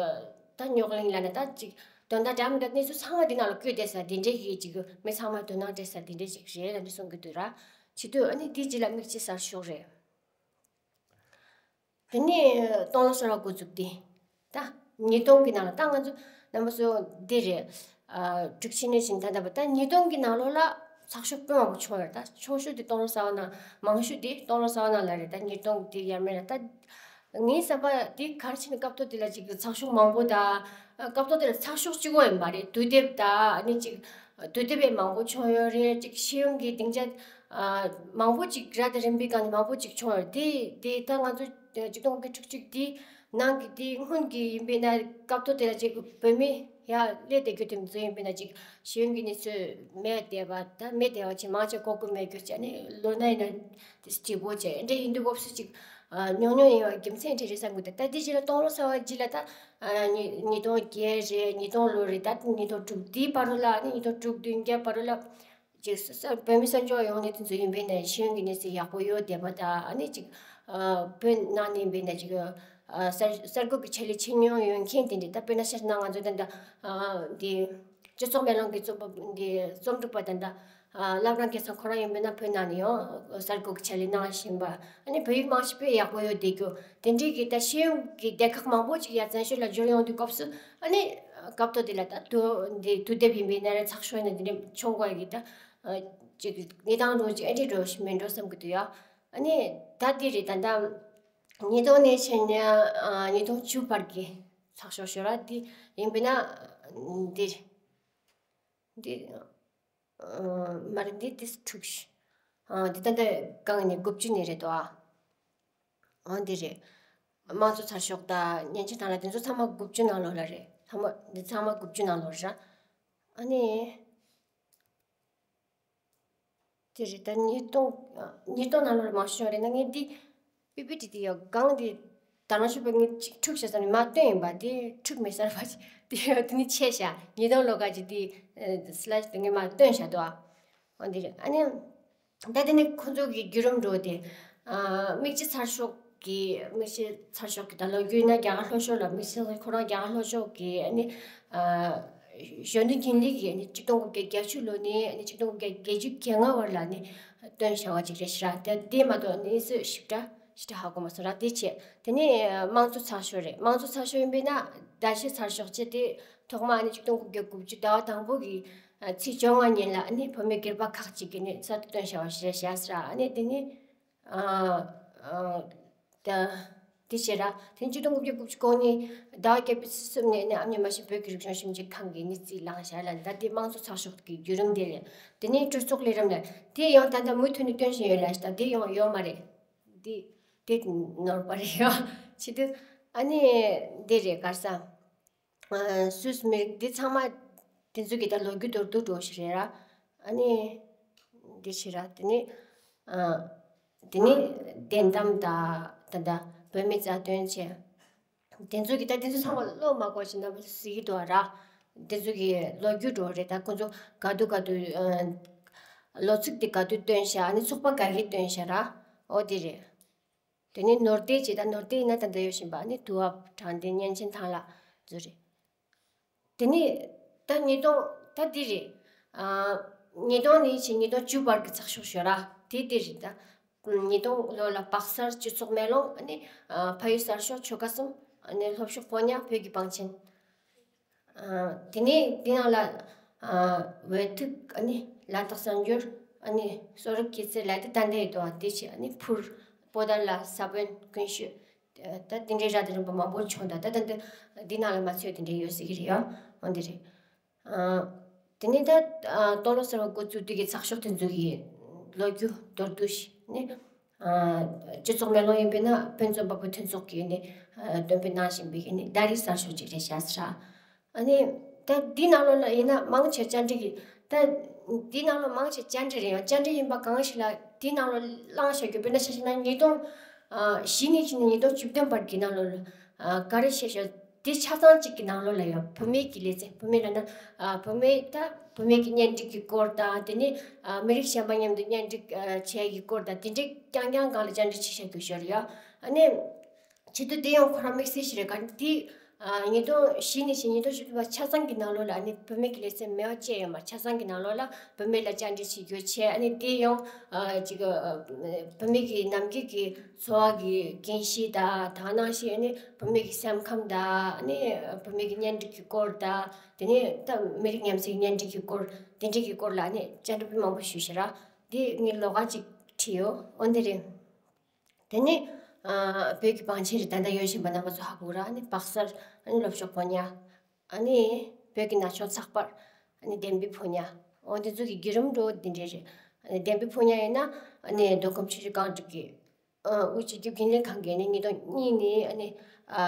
ད་རྙོག་གླེང་ལབ་ན་ད་ཅིག་དོན་དག་འདྲ་མི་འདྲ་གནས་ཚུལ་ཚང་མ་འདི་ནང་ལ་བཀོད་བསྡད་ས་དེ་འདྲའི་གི་ཅིག་མི་ཚང་མ་དོ་སྣང་སྤྲད་ས་དེ་འདྲའི་ཅིག་རེད་ལབ་ནས་གསུང་གི་འདུག་ར། བྱེད་དུས་ཨ་ནི་འདི་རྗེས་ལ་དམིགས་བྱའི་གསར་ཤོག་རེད། དེ་ནས་སྟོང་ལོ་གསར་བ་འགོ་འཛུགས་ཏེ། ད་ཉིས་སྟོང་གི་ནང་ལ་ད་ང་ཚོ་རྣམ་པ་ཚོ་འདི་རེད། ཨ། དྲུག་ཅུ་ནས་བཞིན་ད་ལྟ་བར་ད་ཉིས་སྟོང་གི་ནང་ལོགས་ལ་ཚགས་ཤོག་དཔེ་མང་པོ་བྱུང་ཡོད་རེད། ད་ཆུང་ཤོས་དེ་སྟོང་ལོ་གསར་བ་ནང་། མང་ཤོས་དེ་སྟོང་ལོ་གསར་བ་ནང་ལ་རེད། ད་ཉིས་སྟོང་དེ་ཡར་མར་ལ་ད། ངའི་བསམ་པ་དེ་ག་རེ་བྱས་ནས་སྐབས་ཐོག་དེ་ལ་ཅིག་ཚགས་ཤོག་མང་པོ་དང་། སྐབས་ཐོག་དེ་ལ་ཚགས་ཤོག་གཅིག་པོ་ཡང་མ་རེད། དུས་དེབ་དང་ཨ་ནི་ཅིག་དུས་དེབ་ཡང་མང་པོ་བྱུང་ཡོད་རེད། ཅིག་ཤེས་ཡོན་གྱི་སྡིངས་ཆ་ཨ། མང་པོ་ཅིག་ར་དང་རིམ་པའི་སྒང་ནས་མང་པོ་ཅིག་བྱུང་ཡོད་རེད། དེ་དེ་ད་ང་ཚོ་ཆིག་སྟོང་དགུ་བརྒྱ་དྲུག་ཅུ་དེའི་ནང་གི་དེའི་སྔོན་གྱི་ཡིན་པས་ན་སྐབས་ཐོག་དེ་ལ་ཅིག་བོད་མི་ཡར་སླེབས་བསྡད་རྒྱུ་དེ་ཚོ་ཡིན་པས་ན་ཅིག་ཤེས་ཡོན་གྱི་གནས་ཚུལ་མེད་བསྡད་པ། ད་མེད་བསྡད་པ་ཅིག་མང་ཆེ་གོ་སྐབས་མེད་རྒྱུ་ཅིག་ཨ་ནི་ལོ་ན་ཡིན་ན་དེ་བྲིས་པོ་ཅིག་འདྲ་ཡིན་དུས་སྐབས་སུ་ཅིག་ཨ། ཉུང་ཉུང་ཡིན་པ་རྒྱུ་མཚན་དེ་རེད་བསམ་གི་འདུག་ད་དེ་རྗེས་ལ་སྟོང་ལོ་གསར་བ་རྗེས་ལ་ད་ཨ། ཉིས་ཉིས་སྟོང་བརྒྱད་རེད། ཉིས་སྟོང་ལོ་རེད། ད་ཉིས་སྟོང་དྲུག་དེའི་བར་དུ་ལ་ཨ་ནི་ཉིས་སྟོང་དྲུག་བདུན་བརྒྱད་བར་དུ་ལ། ཅིག་ས་ས་བོད་མི་གསར་འབྱོར་ཡོང་ནས་དེ་ཚོ་ཡིན་པས་ན་ཤེས་ཡོན་གྱི་གནས་ཚུལ་ཡག་པོ་ཡོད་བསྡད་པ་དང་། ཨ་ནི་ཅིག་ཨ། བོད་ནང་ནས་ཡིན་པས་ན་ཅིག་ཨ། གསར་གསར་འགོད་ཀྱི་ཆེད་ལས་ཆེ་མྱོང་ཡོད་མཁན་དེ་འདྲ། ད་དཔེར་ན་ཤར་ན་ང་ཚོ་ད་ལྟ་ཨ། འདི་སྤྱི་ཚོགས་མེ་ལོང་གི་རྩོམ་པ་འདི་རྩོམ་སྒྲིག་པ་ད་ལྟ་ཨ། བླ་བྲང་སྐལ་བཟང་ཁོ་རང་ཡིན་པས་ན་བོད་ནང་ནས་ཡང་གསར་འགོད་ཀྱི་ཆེད་ལས་གནང་བཞིན་པ། ཨ་ནི་བོད་ཡིག་རྨང་གཞི་དཔེ་ཡག་པོ་ཡོད་བསྡད་རྒྱུ་དེ་འདྲའི་གི་ད་ཤེས་ཡོན་གྱི་སྡེ་ཁག་མང་པོ་ཅིག་ཡར་བཙན་བྱོལ་ལ་འབྱོར་ཡོང་དུས་སྐབས་སུ། ཨ་ནི་སྐབས་ཐོག་དེ་ལ་ད་དུ་འདི་དུས་དེབ་ཡིན་པས་ན་རེད། ཚགས་ཤོག་ཡིན་ན་འདི་འདྲ་བྱུང་དགོས་ཀྱི་ད། ཨ། ཅིག་གནས་སྟངས་འགྲོ་ཅིག་ཨེ་འདྲ་འགྲོ་ཞིག་མིན་འགྲོ་བསམ་གྱི་འདུག་ཡ། ཨ་ནི་ད་འདི་རེད། ད་ད་ཉིས་སྟོང་ནས་བྱས་ནས་ཨ། ཉིས་སྟོང་བཅུ་བར་གྱི་ཚགས་ཤོག་ཤོད་ར། འདི་ཡིན་པས་ན་འདི་འདི་ཨ། མ་རེད། འདི་དེ་དྲུག་ཨ། འདི་ད་ལྟ་གང་ནས་དགུ་བཅུ་ནས་རེད་དོ། ཨ། ཨ་འདི་རེད། དམངས་གཙོ་ཚགས་ཤོག་དང་བརྙན་འཕྲིན་དང་ལ་དེ་ཚོ་ཚང་མ་དགུ་བཅུ་ནང་ལོགས་ལ་རེད། ཚང་མ་འདི་ཚང་མ་དགུ་བཅུ་ནང་ལོགས་རེད་ར། ཨ་ནི། དེ་རེད། ད་ཉིས་སྟོང་ཉིས་སྟོང་ནང་ལོགས་ལ་མང་ཤོས་རེད་ན། ངས་འདི་པི་པི་ཊི་དེ་ཡོད་གང་དེ་ད་ནང་ཤོད་པ་ངས་ཅིག་འཁྲུག་བྱས་ཙང་ནས་མ་བཏོན་ཡིན་པ། དེ་འཁྲུག་མེད་སར་བ་ཅིག་དེ་ཡོད་དེ་ནི་ཆད་བཞག་ཉིས་སྟོང་ལོ་ག་ཅིག་དེ་སི་ལེ་ཤི་དེ་ངས་མ་བཏོན་བཞག་འདུག་ཨ། འོ་འདི་རེད། ཨ་ནི། ད་དེ་ནི་ཁོ་ཚོ་གི་བརྒྱུད་རིམ་འགྲོ་དེ། ཨ། དམིགས་བྱའི་ཚགས་ཤོག་གི་དམིགས་བྱའི་ཚགས་ཤོག་གི་ད་ལོ་རྒྱུས་ན་རྒྱ་གར་ལྷོ་ཕྱོགས་ལ་དམིགས་བྱའི་ཁོ་རང་རྒྱ་གར་ལྷོ་ཕྱོགས་ཀྱི་ཨ་ནི། ཨ། གཞོན་ནུ་རྒྱུན་ལས་ཀྱི་ཨ་ནི་ཆིག་སྟོང་དགུ་བརྒྱ་བརྒྱད་ཅུ་ལོ་ནས་ཨ་ནི་ཆིག་སྟོང་དགུ་བརྒྱ་བརྒྱད་ཅུ་གྱ་ལྔ་བར་ལ་ནི་བཏོན་བཞག་པ་ཅིག་རེད་ཤག་ར། དེ་དེ་མ་གཏོགས་གནས་ཚུལ་ཞིབ་ཕྲ་ཞིབ་ཕྲ་ཧ་གོ་མ་སོང་ར། དེ་བྱས་དེ་ནི་དམངས་གཙོ་ཚགས་ཤོག་རེད། དམངས་གཙོ་ཚགས་ཤོག་ཡིན་པས་ན་ཟླ་བཞི་ཚགས་ཤོག་ཅེས་དེ་ཐོག་མ་ཨ་ནི་ཆིག་སྟོང་དགུ་བརྒྱ་དགུ་བཅུ་ཟླ་བ་དང་པོ་གི་ཚེས་བཅོ་ལྔ་ཉིན་ལ་ཨ་ནི་བོད་མི་སྒེར་པ་ཁག་ཅིག་གིས་ནི་གསར་དུ་བཏོན་བཞག་པ་ཞིག་རེད་ཤག་ཟེར། ཨ་ནི་དེ་ནི་ཨ་ཨ་ད་དེ་བྱས་ར། དེ་ནི་ཆིག་སྟོང་དགུ་བརྒྱ་དགུ་བཅུ་གོ་གཉིས་ཟླ་བ་བརྒྱད་པའི་ཚེས་གསུམ་ནས་ནི་ཨ་མྱེས་མ་ཤི་བོད་ཀྱི་རིག་གཞུང་ཞིབ་འཇུག་ཁང་གིས་ནི་རྩིས་བླངས་བཞག་ལ། ད་དེ་དམངས་གཙོ་ཚགས་ཤོག་གི་བརྒྱུད་རིམ་དེ་རེད། དེ་ནི་གྲོས་ཚོགས་ལས་རིམ་ལ་དེ་ཡང་ད་ལྟ་མུ་མཐུད་ནས་བཏོན་བཞིན་ཡོད་ལ། ད་དེ་ཡང་ཡོད་མ་རེད། དེ་དེ་ནོར་བ་རེད་ཡ། བྱེད་དུས་ཨ་ནི་དེ་རེད། ག་རེ་ཟ། ཨ། སུད་སི་མི་རིགས་འདི་ཚང་མ་དེ་ཚོ་གི་ད་ལོ་རྒྱུས་མདོར་བསྡུས་འདྲ་བོ་ཞིག་རེད་ར། ཨ་ནི་འདི་ཞིག་ར། དེ་ནི་ཨ། དེ་ནི་བདེན་གཏམ་དང་ད་ལྟ་བོད་མིའི་རྩ་དོན་བྱས། དེ་ཚོ་གི་ད་དེ་ཚོ་ཚང་མ་བློ་མ་བཀོད་ཅིག་རྣམ་པ་ཚོ་གཟིགས་ཀྱི་འདུག་ར། དེ་ཚོ་གི་ལོ་རྒྱུས་འདྲ་བོ་རེད། ད་ཁོ་ཚོ་ག་དུས་ག་དུས་ཨ། ལོ་ཚིགས་དེ་ག་དུས་བཏོན་བཞག་ཨ་ནི་ཚོགས་པ་ག་གིས་བཏོན་བཞག་ར། འོ་དེ་རེད། དེ་ནས་ནོར་དེ་བྱས། ད་ནོར་དེ་ཡིན་ན་ད་ལྟ་ཡོད་བཞིན་པ་ནི་དུ་བ་དྲང་བདེན་བརྙན་འཕྲིན་ཐང་ལ་ཚོ་རེད། དེ་ནས་ད་ཉིས་སྟོང་ད་འདི་རེད། ཨ། ཉིས་སྟོང་ནས་བྱས་ཉིས་སྟོང་བཅུ་བར་གྱི་ཚགས་ཤོག་ཤོད་ར། དེ་འདི་རེད་ད། ཉིས་སྟོང་ལོ་ལ་པག་གསར་སྤྱི་ཚོགས་མེ་ལོང་། ཨ་ནི་ཨ། ཕ་ཡུལ་གསར་ཤོག་ཆོལ་ཁ་གསུམ། ཨ་ནི་ལྷོ་ཕྱོགས་ཕོ་ཉ་བོད་ཀྱི་བང་ཆེན། ཨ། དེ་ནས་དེ་ནང་ལ་ཨ། འོས་ཐུག་ཨ་ནི་ལ་དྭགས་གསར་འགྱུར། ཨ་ནི་གསོ་རིག་སྐྱེད་ཚལ་ལ་དེ་ད་འདི་ཡོད་དོ། དེ་བྱས་ཨ་ནི་ཕུར་པོ་ཏཱ་ལ་ས་བོན་ཀུན་ཤོད། ད་དེ་འདྲའི་ར་དང་རིམ་པ་མང་པོ་བྱུང་། ད་ད་ད་འདི་འདི་ནང་ལ་མ་ཚོད་དེ་འདྲའི་ཡོད་སྲིད་ཀྱི་རེད་ཡ། འོ་འདི་རེད། དེ་ནས་ད་སྟོན་ལོ་གསར་པ་འགོ་བཙུགས་དུས་ཀྱི་ཚགས་ཤོག་དེ་ཚོ་གི་ལོ་རྒྱུས་མདོར་བསྡུས་ཤིག་ནི། སྤྱི་ཚོགས་མེ་ལོང་ཡིན་པས་ན་དཔེ་མཛོད་པ་པོ་མཐུན་ཚོགས་ཀྱིས་ནི་འདོན་སྤེལ་གནང་བཞིན་པའི་ནི་ཟླ་རེའི་གསར་ཤོག་ཅིག་རེད་ཤག་ཟེར། ཨ་ནི་ད་འདི་ནང་ལོགས་ལ་ཡིན་ན་མང་ཆེ་བཅར་འདྲི་གི། ད་འདི་ནང་ལོགས་མང་ཆེ་བཅར་འདྲི་རེད་ཡང་། བཅར་འདྲི་ཡིན་པ་གང་ཞིག་ལ་འདི་ནང་ལོགས་བླངས་བཞག་རྒྱུ། དཔེར་ན་ཆ་བཞག་ན་ཉིས་སྟོང་བཞི་ནས་བྱས་ནས་ཉིས་སྟོང་བཅུ་བདུན་བར་གྱི་ནང་ལོགས་ལ་ག་རེ་བཤད་ཤག་འདི་ཆ་ཚང་གཅིག་གི་ནང་ལོགས་ལ་ཡང་བུད་མེད་ཀྱི་ལེ་ཚན། བུད་མེད་ལབ་ན་བུད་མེད་ད་བུད་མེད་ཀྱི་གཉེན་སྒྲིག་གི་སྐོར་དང་། དེ་ནས་མི་རིགས་གཞན་པ་མཉམ་དུ་གཉེན་སྒྲིག་བྱེད་ཡག་གི་སྐོར་དང་། དེ་འདྲའི་རྐྱང་རྐྱང་སྒང་ལ་བཅར་འདྲི་བྱས་བཞག་རྒྱུ་ཞོར་ཡ། ཨ་ནི། བྱེད་དུས་དེ་ཡང་ཁོ་རང་དམིགས་བསལ་ཞིག་རེད། ག་འདི་ཉིས་སྟོང་བཞི་ནས་བྱས་ཉིས་སྟོང་བཅུ་བདུན་བར་ཆ་ཚང་གི་ནང་ལོགས་ལ་ཨ་ནི་བུད་མེད་ཀྱི་ལེ་ཚན་མེད་པ་བཅས་ཡོད་མ། ཆ་ཚང་གི་ནང་ལོགས་ལ་བུད་མེད་ལ་བཅར་འདྲི་བྱེད་རྒྱུ་བྱས། ཨ་ནི་དེ་ཡང་ཅིག་བུད་མེད་ཀྱི་ནམ་རྒྱུན་གྱི་འཚོ་བ་གི་རྒན་གཞས་དང་། དེ་ནང་བཞིན་ཨ་ནི་བུད་མེད་ཀྱི་སེམས་ཁམས་དང་། ཨ་ནི་བུད་མེད་ཀྱི་གཉེན་སྒྲིག་གི་སྐོར་དང་། དེ་ནས་ད་མི་རིགས་མཉམ་བསྲེས་གཉེན་སྒྲིག་གི་སྐོར། དེ་འདྲ་གི་སྐོར་ལ་ཨ་ནི་བཅར་འདྲི་དཔེ་མང་པོ་ཞུས་ཤག་ར། འདི་ངས་ལོགས་ཀ་ཅིག་བྲིས་ཡོད། འོ་འདི་རེད། དེ་ནས་ཨ་བོད་ཀྱི་བང་ཆེན་རེད། ད་ལྟ་ཡོད་བཞིན་པ་རྣམ་པ་ཚོ་ཧ་གོ་ར། ཨ་ནི་པག་གསར། ཨ་ནི་ལྷོ་ཕྱོགས་ཕོ་ཉ། ཨ་ནི་བོད་ཀྱི་ན་ཆུང་ཚགས་པར། ཨ་ནི་བདེན་པའི་ཕོ་ཉ། འོ་འདི་ཚོ་གི་བརྒྱུད་རིམ་འགྲོ་འདི་འདྲས་རེད། ཨ་ནི་བདེན་པའི་ཕོ་ཉ་ཡིན་ན་ཨ་ནི་མདོ་ཁམས་ཆུ་བཞི་སྒང་དྲུག་གི་ཨ་དབུས་སྤྱི་ཁྱབ་རྒྱུན་ལས་ཁང་གིས་ཨ་ནི་ཉིས་སྟོང་གཉིས་ནས་ཨ་ནི་ཨ་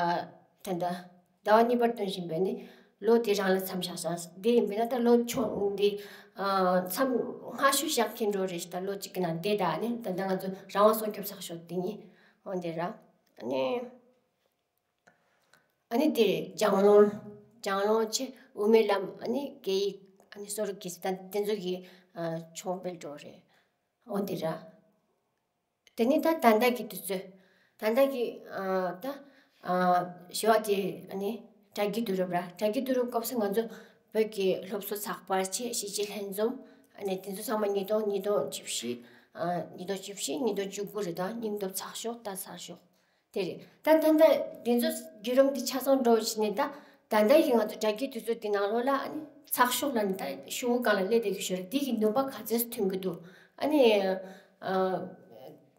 ད་ལྟ་ཟླ་བ་གཉིས་པར་སྟོན་བཞིན་པའི་ནི་ལོ་དེ་རང་ལ་མཚམས་བཞག་ས་འདི་ཡིན་པས་ན། ད་ལོ་ཆུང་འདི་ཨ་མཚམས་སྔ་ཤོས་བཞག་མཁན་འགྲོ་རེད་ཤག་ད་ལོ་གཅིག་གི་ནང་འདི་དང་ཨ་ནི་ད་ལྟ་ང་ཚོ་རང་དབང་སྲུང་སྐྱོབ་ཚགས་ཤོག་འདི་གཉིས། འོ་འདི་ར། ཨ་ནི་ཨ་ནི་འདི་རེད། ལྗང་སློང་། ལྗང་སློང་བྱས། དབུ་མའི་ལམ། ཨ་ནི་སྐད་ཡིག། ཨ་ནི་གསོ་རིག་གི་ད་དེ་ཚོ་གི་ཨ་ཆུང་སྤེལ་འགྲོ་རེད། འོ་འདི་ར། དེ་ནས་ད་ད་ལྟ་གི་དུས་ཚོད། ད་ལྟ་གི་ཨ་ད་ཨ་ཞོགས་དེ་ཨ་ནི་དྲ་རྒྱའི་དུས་རབས་ར། དྲ་རྒྱའི་དུས་རབས་སྐབས་སུ་ང་ཚོ་བོད་ཀྱི་སློབ་གསོ་ཚགས་པར་བྱས། གཞིས་བྱེས་ལྷན་འཛོམས། ཨ་ནི་དེ་ཚོ་ཚང་མ་ཉིས་སྟོང་ཉིས་སྟོང་བཅུ་བཞི། ཨ་ཉིས་སྟོང་བཅུ་བཞི། ཉིས་སྟོང་བཅུ་དགུ་རེད། ད་སྙིང་སྟོབས་ཚགས་ཤོག་ད་གསར་ཤོག་དེ་རེད། ད་ད་ལྟ་དེ་ཚོ་བརྒྱུད་རིམ་དེ་ཆ་ཚང་འགྲོ་བྱས་ནས་ད་ད་ལྟ་ཡི་ང་ཚོ་དྲ་རྒྱའི་དུས་ཚོད་དེ་ནང་ལོགས་ལ་ཨ་ནི་ཚགས་ཤོག་ལ་ནི་ད་ཤོག་བུ་སྒང་ལ་སླེབས་བསྡད་ཀྱི་ཞོར་དེ་གི་ནུས་པ་ག་ཚོད་ཐོན་གྱི་འདུག་ཨ་ནི་ཨ་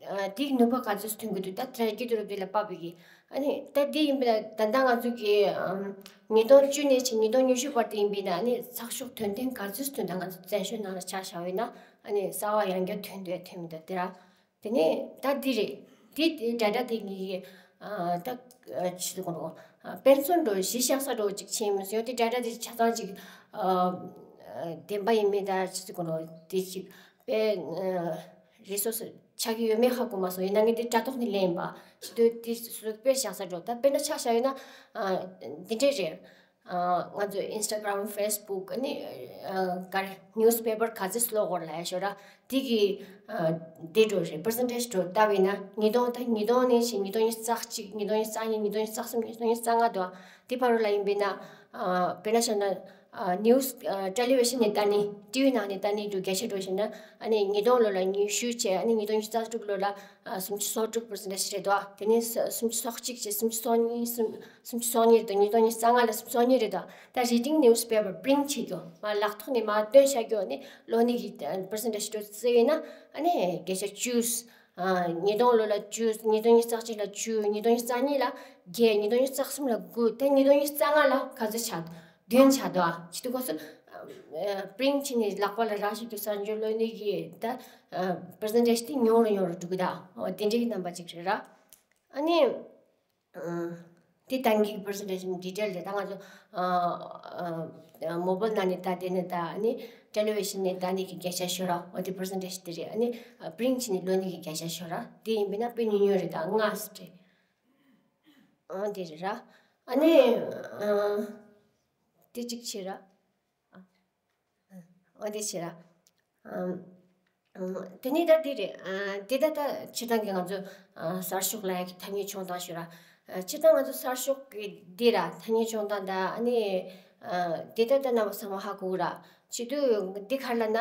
ཨ་དེ་གི་ནུས་པ་ག་ཚོད་ཐོན་གྱི་འདུག་ད་དྲ་རྒྱའི་དུས་རབས་དེ་ལ་དཔག་པའི་གི། ཨ་ནི་ད་དེ་ཡིན་པས་ན་ད་ལྟ་ང་ཚོ་གི་ཨམ་ཉིས་སྟོང་བཅུ་ནས་བྱས་ཉིས་སྟོང་ཉི་ཤུ་བར་དུ་ཡིན་པས་ན། ཨ་ནི་ཚགས་ཤོག་དོན་ལྡན་ག་ཚོད་ཐོན། ད་ང་ཚོ་བཙན་བྱོལ་ནང་ལ་ཆ་བཞག་པ་ཡིན་ན་ཨ་ནི་གསར་པ་ཡང་བསྐྱར་ཐོན་འདུག་ཐོན་མི་འདུག་དེ་ར། དེ་ནས་ད་འདི་རེད། འདི་འདི་ཌེ་ཊ་དེ་ངེད་ཀྱིས་ཨ་ད་ཨ་ཅི་ཟེར་དགོས་རེད། ཨ་དཔེ་མཚོན་འདྲ་བོ་གཞི་བཞག་ས་འདྲ་བོ་ཅིག་བྱས་མི་སོང་། ཡང་འདི་ཌེ་ཊ་དེ་ཆ་ཚང་ཅིག་ཨ་ཨ་བདེན་པ་ཡིན་མིན་ད་ཅི་ཟེར་དགོས་རེད། དེ་ཅིག་དཔེ་ཨ་རི་སོར་སི་ཆགས་ཀྱི་ཡོད་མེད་ཧ་གོ་མ་སོང་། ཡིན་ན་ངས་འདི་དྲ་ཐོག་ནས་ལེན་པ་ཞིག་འདུག་དེ་སུ་དཔེ་བཞག་ས་འདྲ་བོ། ད་དཔེར་ན་ཆ་བཞག་ཡོད་ན་ཨ་འདི་འདྲས་རེད། ཨ་ང་ཚོ་ཨིན་སི་ཊ་གྷི་རམ། ཕེ་སི་བུག་ཨ་ནི་ཨ་ག་རེ་ནིའུ་སི་པེ་པར་ག་ཚོད་ཀློག་དགོས་ལབ་ཡ་ཞོར་ར། དེ་གི་ཨ་དེ་འདྲ་རེད། པར་སེན་ཊེ་ཇི་འདྲ་བོ་བལྟས་པ་ཡིན་ན་ཉིས་སྟོང་། ད་ཉིས་སྟོང་ནས་བྱས་ཉིས་སྟོང་ཉི་ཤུ་རྩ་གཅིག་ཉིས་སྟོང་ཉི་ཤུ་རྩ་གཉིས། ཉིས་སྟོང་ཉི་ཤུ་རྩ་གསུམ། ཉིས་སྟོང་ཉི་ཤུ་རྩ་ལྔ་འདུག་དེ་བར་ལ་ཡིན་པས་ན་ཨ་དཔེར་ན་བཞག་ན་ཨ་ནིའུ་སི་ཨ་ཊེ་ལི་ཝི་ཤན་ནས་ལྟ་ནི། ཊི་ཝི་ནང་ནས་ལྟ་ནི་འདྲ་བོ་བརྒྱ་ཆ་འདྲ་བོ་བྱས་ན། ཨ་ནི་ཉིས་སྟོང་ལོ་ལ་ཉི་ཤུ་བྱས། ཨ་ནི་ཉིས་སྟོང་ཉི་ཤུ་རྩ་དྲུག་ལོ་ལ་ཨ་སུམ་ཅུ་སོ་དྲུག་པར་སེན་ཊེ་ཇི་རེད་འདུག་དེ་ནས་ས་སུམ་ཅུ་སོ་གཅིག་བྱས། སུམ་ཅུ་སོ་གཉིས། སུམ་སུམ་ཅུ་སོ་གཉིས་རེད་འདུག་ཉིས་སྟོང་ཉི་ཤུ་རྩ་ལྔ་ལ་སུམ་ཅུ་སོ་གཉིས་རེད་འདུག་ད་རི་ཌིང་ནིའུ་སི་པེ་པར་པི་རིན་ཊི་བྱེད་རྒྱུ་མ་ལག་ཐོག་ནས་མར་བཏོན་བཞག་རྒྱུ་ནི་ལོ་ནི་གི་པར་སེན་ཊེ་ཇི་འདྲ་བོ་བརྩིས་ཡིན་ན། ཨ་ནི་བརྒྱ་ཆ་བཅུ། ཨ་ཉིས་སྟོང་ལོ་ལ་བཅུ། ཉིས་སྟོང་ཉི་ཤུ་རྩ་གཅིག་ལ་བཅུ། ཉིས་སྟོང་ཉི་ཤུ་རྩ་གཉིས་ལ་བརྒྱད། ཉིས་སྟོང་ཉི་ཤུ་རྩ་གསུམ་ལ་དགུ། ད་ཉིས་སྟོང་ཉི་ཤུ་རྩ་ལྔ་ལ་ག་ཚོད་ཆགས་འདུག་བདུན་ཆགས་འདུག་ཨ་ཅི་སྟེ་གོ་སོ། ཨ་པི་རིན་ཊི་བྱས་ནས་ལག་པ་ལ་རག་བཞག་རྒྱུ་གསར་འགྱུར་ལོ་ནི་གི་ད་ཨ་པར་སེན་ཊེ་ཇི་དེ་ཉུང་རུ་ཉུང་རུ་འགྲོ་གི་འདུག་འོ་དེ་འདྲའི་གི་རྣམ་པ་ཅིག་རེད་ར། ཨ་ནི་ཨ་དེ་ད་གིན་གི་པར་སེན་ཊེ་ཇི་ནི་ཌི་ཊེལ་རེད། ད་ང་ཚོ་ཨ་ཨ་མོ་བཱལ་ནང་ནས་ལྟ། དེ་ནས་ལྟ། ཨ་ནི་ཊེ་ལི་ཝི་ཤན་ནས་ལྟ་ནི་གི་བརྒྱ་ཆ་ཤོར་ར། འོ་དེ་པར་སེན་ཊེ་ཇི་དེ་རེད། ཨ་ནི་ཨ་པི་རིན་ཊི་བྱས་ནས་ལོ་ནི་གི་བརྒྱ་ཆ་ཤོར་ར། དེ་ཡིན་པས་ན་དཔེ་ཉུང་ཉུང་རེད། ད་ལྔ་ཙམ་རེད། ཨ་དེ་རེད་ར། ཨ་ནི་ཨ་དེ་གཅིག་བྱས་ར། ཨ་འོ་དེ་བྱས་ར། ཨ་ཨ་དེ་ནས་ད་དེ་རེད། ཨ་དེ་ད་ད་སྤྱིར་བཏང་གི་ང་ཚོ་ཨ་གསར་ཤོག་ལབ་ཡག་གི་ཐ་སྙད་བྱུང་སྟངས་ཤིག་ར། ཨ་སྤྱིར་བཏང་ང་ཚོ་གསར་ཤོག་གི་འདི་ར་ཐ་སྙད་བྱུང་སྟངས་ད། ཨ་ནི་ཨ་དེ་ད་ད་རྣམ་པ་ཚང་མ་ཧ་གོ་གི་ར། བྱེད་དུས་འདི་ག་རེ་ལབ་ན།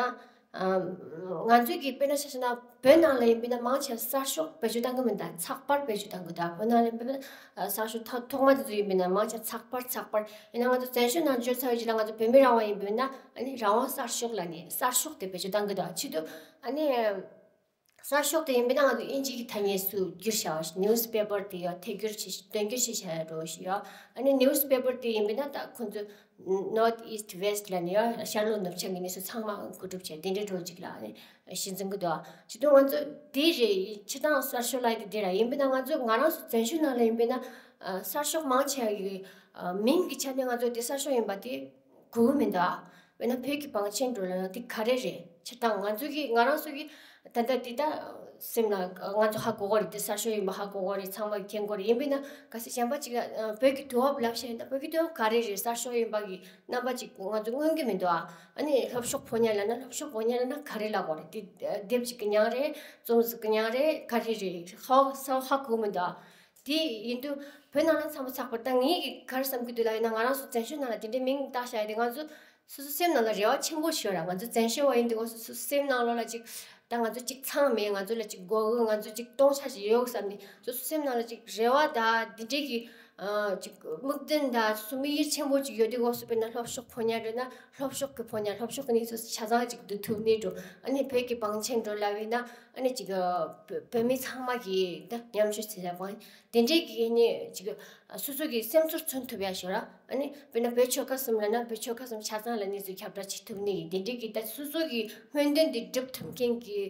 ཨ་ང་ཚོས་ཀྱི་དཔེར་ན་ཆ་བཞག་ན་བོད་ནང་ལ་ཡིན་པས་ན་མང་ཆེ་གསར་ཤོག་བེད་སྤྱོད་བཏང་གི་མི་འདུག་ཚགས་པར་བེད་སྤྱོད་བཏང་གི་འདུག་བོད་ནང་ལ་ཡིན་པས་ན་ཨ་གསར་ཤོག་ཐོག་ཐོག་མ་དེ་ཚོ་ཡིན་པས་ན་མང་ཆེ་ཚགས་པར། ཚགས་པར། ཡིན་ན་ང་ཚོ་བཙན་བྱོལ་ནང་འབྱོར་ཚར་བའི་རྗེས་ལ་ང་ཚོ་བོད་མི་རང་དབང་ཡིན་པས་ན། ཨ་ནི་རང་དབང་གསར་ཤོག་ལབ་ནས་གསར་ཤོག་དེ་བེད་སྤྱོད་བཏང་གི་འདུག་བྱེད་དུས་ཨ་ནི། གསར་ཤོག་དེ་ཡིན་པས་ན་ང་ཚོ་དབྱིན་ཇི་གི་ཐ་སྙད་སུ་བསྒྱུར་བྱ་བ་news paper དེ་ཡང་ཐད་སྒྱུར་བྱེད་དོན་སྒྱུར་བྱེད་བྱ་ཡ་འགྲོ་བཞིན་ཡོད། ཨ་ནི་news paper དེ་ཡིན་པས་ན་ད་ཁོང་ཚོ་North East West ལ་ནི་ཡང་ཤར་ལྷོ་ནུབ་བྱང་གི་གནས་ཚུལ་ཚང་མ་བཀོད་སྒྲུབ་བྱས་དེ་འདྲའི་འགྲོ་ཅིག་ལ་ནི་གཞི་འཛིན་གི་འདུག་ཇི་ལྟར་ང་ཚོ་དེ་རེད། སྤྱིར་བཏང་གསར་ཤོག་ལབ་ཡ་དེ་དེ་ར་ཡིན་པས་ན་ང་ཚོ་ང་རང་ཚོ་བཙན་བྱོལ་ནང་ལ་ཡིན་པས་ན་གསར་ཤོག་མང་ཆེ་བ་གི་མིང་གི་ཆ་ནས་ང་ཚོ་དེ་གསར་ཤོག་ཡིན་པ་དེ་གོ་གི་མི་འདུག་དཔེར་ན་བོད་ཀྱི་བང་ཆེན་འགྲོ་ལ་ཡང་དེ་ག་རེ་རེད། སྤྱིར་བཏང་ང་ཚོ་གི་ང་རང་ཚོ་གི་ད་ལྟ་འདི་ལྟ་སེམས་ལ་ང་ཚོ་ཧ་གོ་གོ་རེད། འདི་གསར་ཤོག་ཡིན་པ་ཧ་གོ་གོ་རེད། ཚང་མ་གི་མཁྱེན་གོ་རེད། ཡིན་པས་ན་གལ་སྲིད་གཞན་པ་ཅིག་ལ་བོད་ཀྱི་དུས་བབ་ལབ་བཤད་ཡིན་ན་བོད་ཀྱི་དུས་བབ་ག་རེ་རེད། གསར་ཤོག་ཡིན་པ་གི་རྣམ་པ་ཅིག་ང་ཚོ་མངོན་གྱི་མི་འདུག་ཨ་ནི་ལྷོ་ཕྱོགས་ཕོ་ཉ་ལབ་ན་ལྷོ་ཕྱོགས་ཕོ་ཉ་ལབ་ན་ག་རེ་ལབ་དགོས་རེད། དེ་དེབ་ཅིག་གི་མྱིང་རེད། རྩོམ་ཟིག་གི་མྱིང་རེད། ག་རེ་རེད། ཧ་ས་ཧ་གོ་མི་འདུག་དེ་ཡིན་དུས་བོད་ནང་ལ་མཚམས་པ་ཚགས་པར་ད་ངེད་ཀྱིས་ག་རེ་བསམ་གྱི་འདུག་ལབ་ཡིན་ན་ང་རང་ཚོ་བཙན་བྱོལ་ནང་ལ་དེ་འདྲའི་མིང་བཏགས་བཞག་ཡ་དེ་ང་ཚོ་སོ་སོ་སེམས་ནང་ལ་རེ་བ་ཆེན་པོ་ཞིག་ཡོད་ར། ང་ཚོ་བཙན་བྱོལ་བ་ཡིན་དུས་ང་ཚོ་སོ་སོ་སེམས་ནང་ལོགས་ལ་ཅིག་ད་ང་ཚོ་ཅིག་ཚང་མེད། ང་ཚོ་ལ་ཅིག་དགོས་ཀྱི། ང་ཚོ་ཅིག་སྟོང་ཆ་ཞིག་ཡོད་བསམ་ནས་སོ་སོ་སེམས་ནང་ལ་ཅིག་རེ་བ་ད་དེ་འདྲའི་གི་ཨ་ཅིག་སྨུག་འདུན་ད་སོ་སོ་དམིགས་ཡུལ་ཆེན་པོ་ཅིག་ཡོད་དུས་སྐབས་སུ་དཔེར་ན་ལྷོ་ཕྱོགས་ཕོ་ཉ་འདྲ་ན་ལྷོ་ཕྱོགས་ཀྱི་ཕོ་ཉ་ལྷོ་ཕྱོགས་ཀྱི་གནས་ཚུལ་ཆ་ཚང་ཅིག་བསྡུ་ཐུབ་ནས་འགྲོ། ཨ་ནི་བོད་ཀྱི་བང་ཆེན་འགྲོ་ལབ་ཡིན་ན་ཨ་ནི་ཅིག་བོད་བོད་མི་ཚང་མ་གི་ད་མཉམ་སྤྱོད་བྱེད་ཡ་བང་དེ་འདྲའི་གི་ནི་ཅིག་སོ་སོ་གི་སེམས་ཚོར་མཚོན་ཐུབ་ཡ་ཞིག་ར། ཨ་ནི་དཔེར་ན་བོད་ཆོལ་ཁ་གསུམ་ལབ་ན་བོད་ཆོལ་ཁ་གསུམ་ཆ་ཚང་ལ་གནས་ཚུལ་ཁྱབ་བསྒྲགས་བྱེད་ཐུབ་ནི་ཡིན། དེ་འདྲའི་གི་ད་སོ་སོ་གི་སྨོན་འདུན་འདི་འགྲུབ་ཐུབ་མཁན་གི་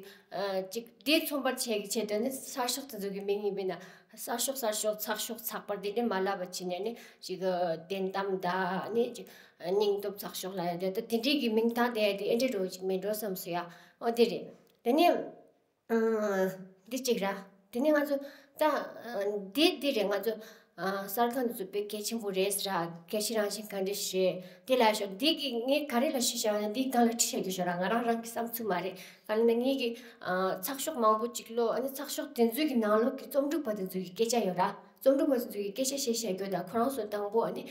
ཅིག་དེ་མཚོན་པར་བྱེད་ཀྱི་ཆེད་དུ་ནི་གསར་ཤོག་དེ་ཚོ་གི་མིང་ཡིན་པས་ན་གསར་ཤོག་གསར་ཤོག་ཚགས་ཤོག་ཚགས་པར་དེ་འདྲའི་མ་ལབ་པ་བྱས་ནས་ནི་ཅིག་བདེན་གཏམ་ད་ནི་ཅིག་སྙིང་སྟོབས་ཚགས་ཤོག་ལབ་ཡ་དེ་ད་དེ་འདྲའི་གི་མིང་བཏགས་བསྡད་ཡ་དེ་ཨེ་འདྲའི་འགྲོ་ཅིག་མིན་འགྲོ་བསམ་སོང་ཡ། ཨོ་དེ་རེད། དེ་ནི་འདི་གཅིག་ར། དེ་ནས་ང་ཚོ་ད་འདི་འདི་རེད། ང་ཚོ་གསར་ཁང་འདི་ཚོ་དཔེ་གལ་ཆེན་པོ་རེད་ཟེར་ར། གལ་ཆེ་རང་བཞིན་ག་འདྲ་ཞིག་རེད། འདི་ལ་ཞོག་འདི་གི་ངས་ག་རེ་ལ་ཞུས་བྱ་བ་ན་འདི་སྒང་ལ་ཁྲིད་བྱ་རྒྱུ་ཞོག་ར། ང་རང་རང་གི་བསམ་ཚུལ་མ་རེད། ག་ལ་ན་ངས་གི་ཚགས་ཤོག་མང་པོ་ཅིག་ཀློག་ཨ་ནི་ཚགས་ཤོག་དེ་ཚོའི་གི་ནང་ལོགས་ཀྱི་རྩོམ་སྒྲིག་པ་དེ་ཚོའི་གི་སྐད་ཆ་ཡོད་ར། རྩོམ་སྒྲིག་པ་དེ་ཚོའི་གི་སྐད་ཆ་བཤད་བཤད་རྒྱུ་དང་ཁོ་རང་ཚོ་དང་པོ་ཨ་ནི་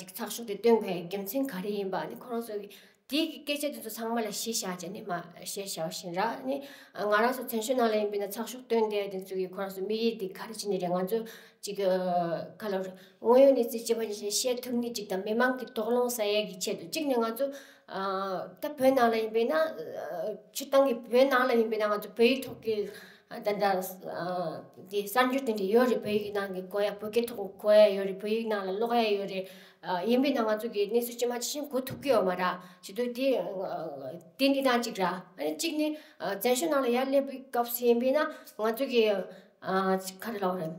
ཅིག་ཚགས་ཤོག་དེ་བཏོན་དགོས་རྒྱུ་མཚན་ག་རེ་ཡིན་པ། ཨ་ནི་ཁོ་རང་ཚོ་གི་དེའི་གི་སྐད་ཆ་དེ་ཚོ་ཚང་མ་ལ་གཞི་བཞག་བྱས་ནས་མ་བཤད་བྱ་བ་ཞིག་ར། ནི་ང་རང་ཚོ་བཙན་བྱོལ་ནང་ལ་ཡིན་པས་ན་ཚགས་ཤོག་བཏོན་བསྡད་དེ་ཚོ་གི་ཁོ་རང་ཚོ་དམིགས་ཡུལ་དེ་ག་རེ་བྱས་ནས་རེད། ང་ཚོ་ཅིག་ག་ལ་རེད། དངོས་ཡོད་གནས་ཚུལ་སྤྱི་པ་ཞིག་བཤད་ཐུབ་ནི་ཅིག་དང་མི་མང་གི་དོགས་སློང་ཟ་ཡས་ཀྱི་ཆེད་དུ་གཅིག་ནས་ང་ཚོ་ད་བོད་ནང་ལ་ཡིན་པས་ན་སྤྱིར་བཏང་གི་བོད་ནང་ལ་ཡིན་པས་ན་ང་ཚོ་བོད་ཡིག་ཐོག་གི་ད་ལྟ་འདི་གསར་འགྱུར་དེ་འདྲ་ཡོད་རེད། བོད་ཡིག་ནང་གི་གོ་ཡ་བོད་སྐད་ཐོག་གོ་ཡ་ཡོད་རེད། བོད་ཡིག་ནང་ལ་ཀློག་ཡ་ཡོད་རེད། ཡིན་པས་ན་ང་ཚོ་གི་གནས་ཚུལ་ཇི་མ་ཇི་བཞིན་གོ་ཐུབ་ཀྱི་ཡོད་མ་རེད། བྱེད་དུས་དེ་དེ་འདི་དང་གཅིག་ར། ཨ་ནི་གཅིག་ནི་བཙན་བྱོལ་ནང་ལ་ཡར་སླེབས་པའི་སྐབས་སུ་ཡིན་པས་ན་ང་ཚོ་གི་ག་རེ་ལབ་རེད།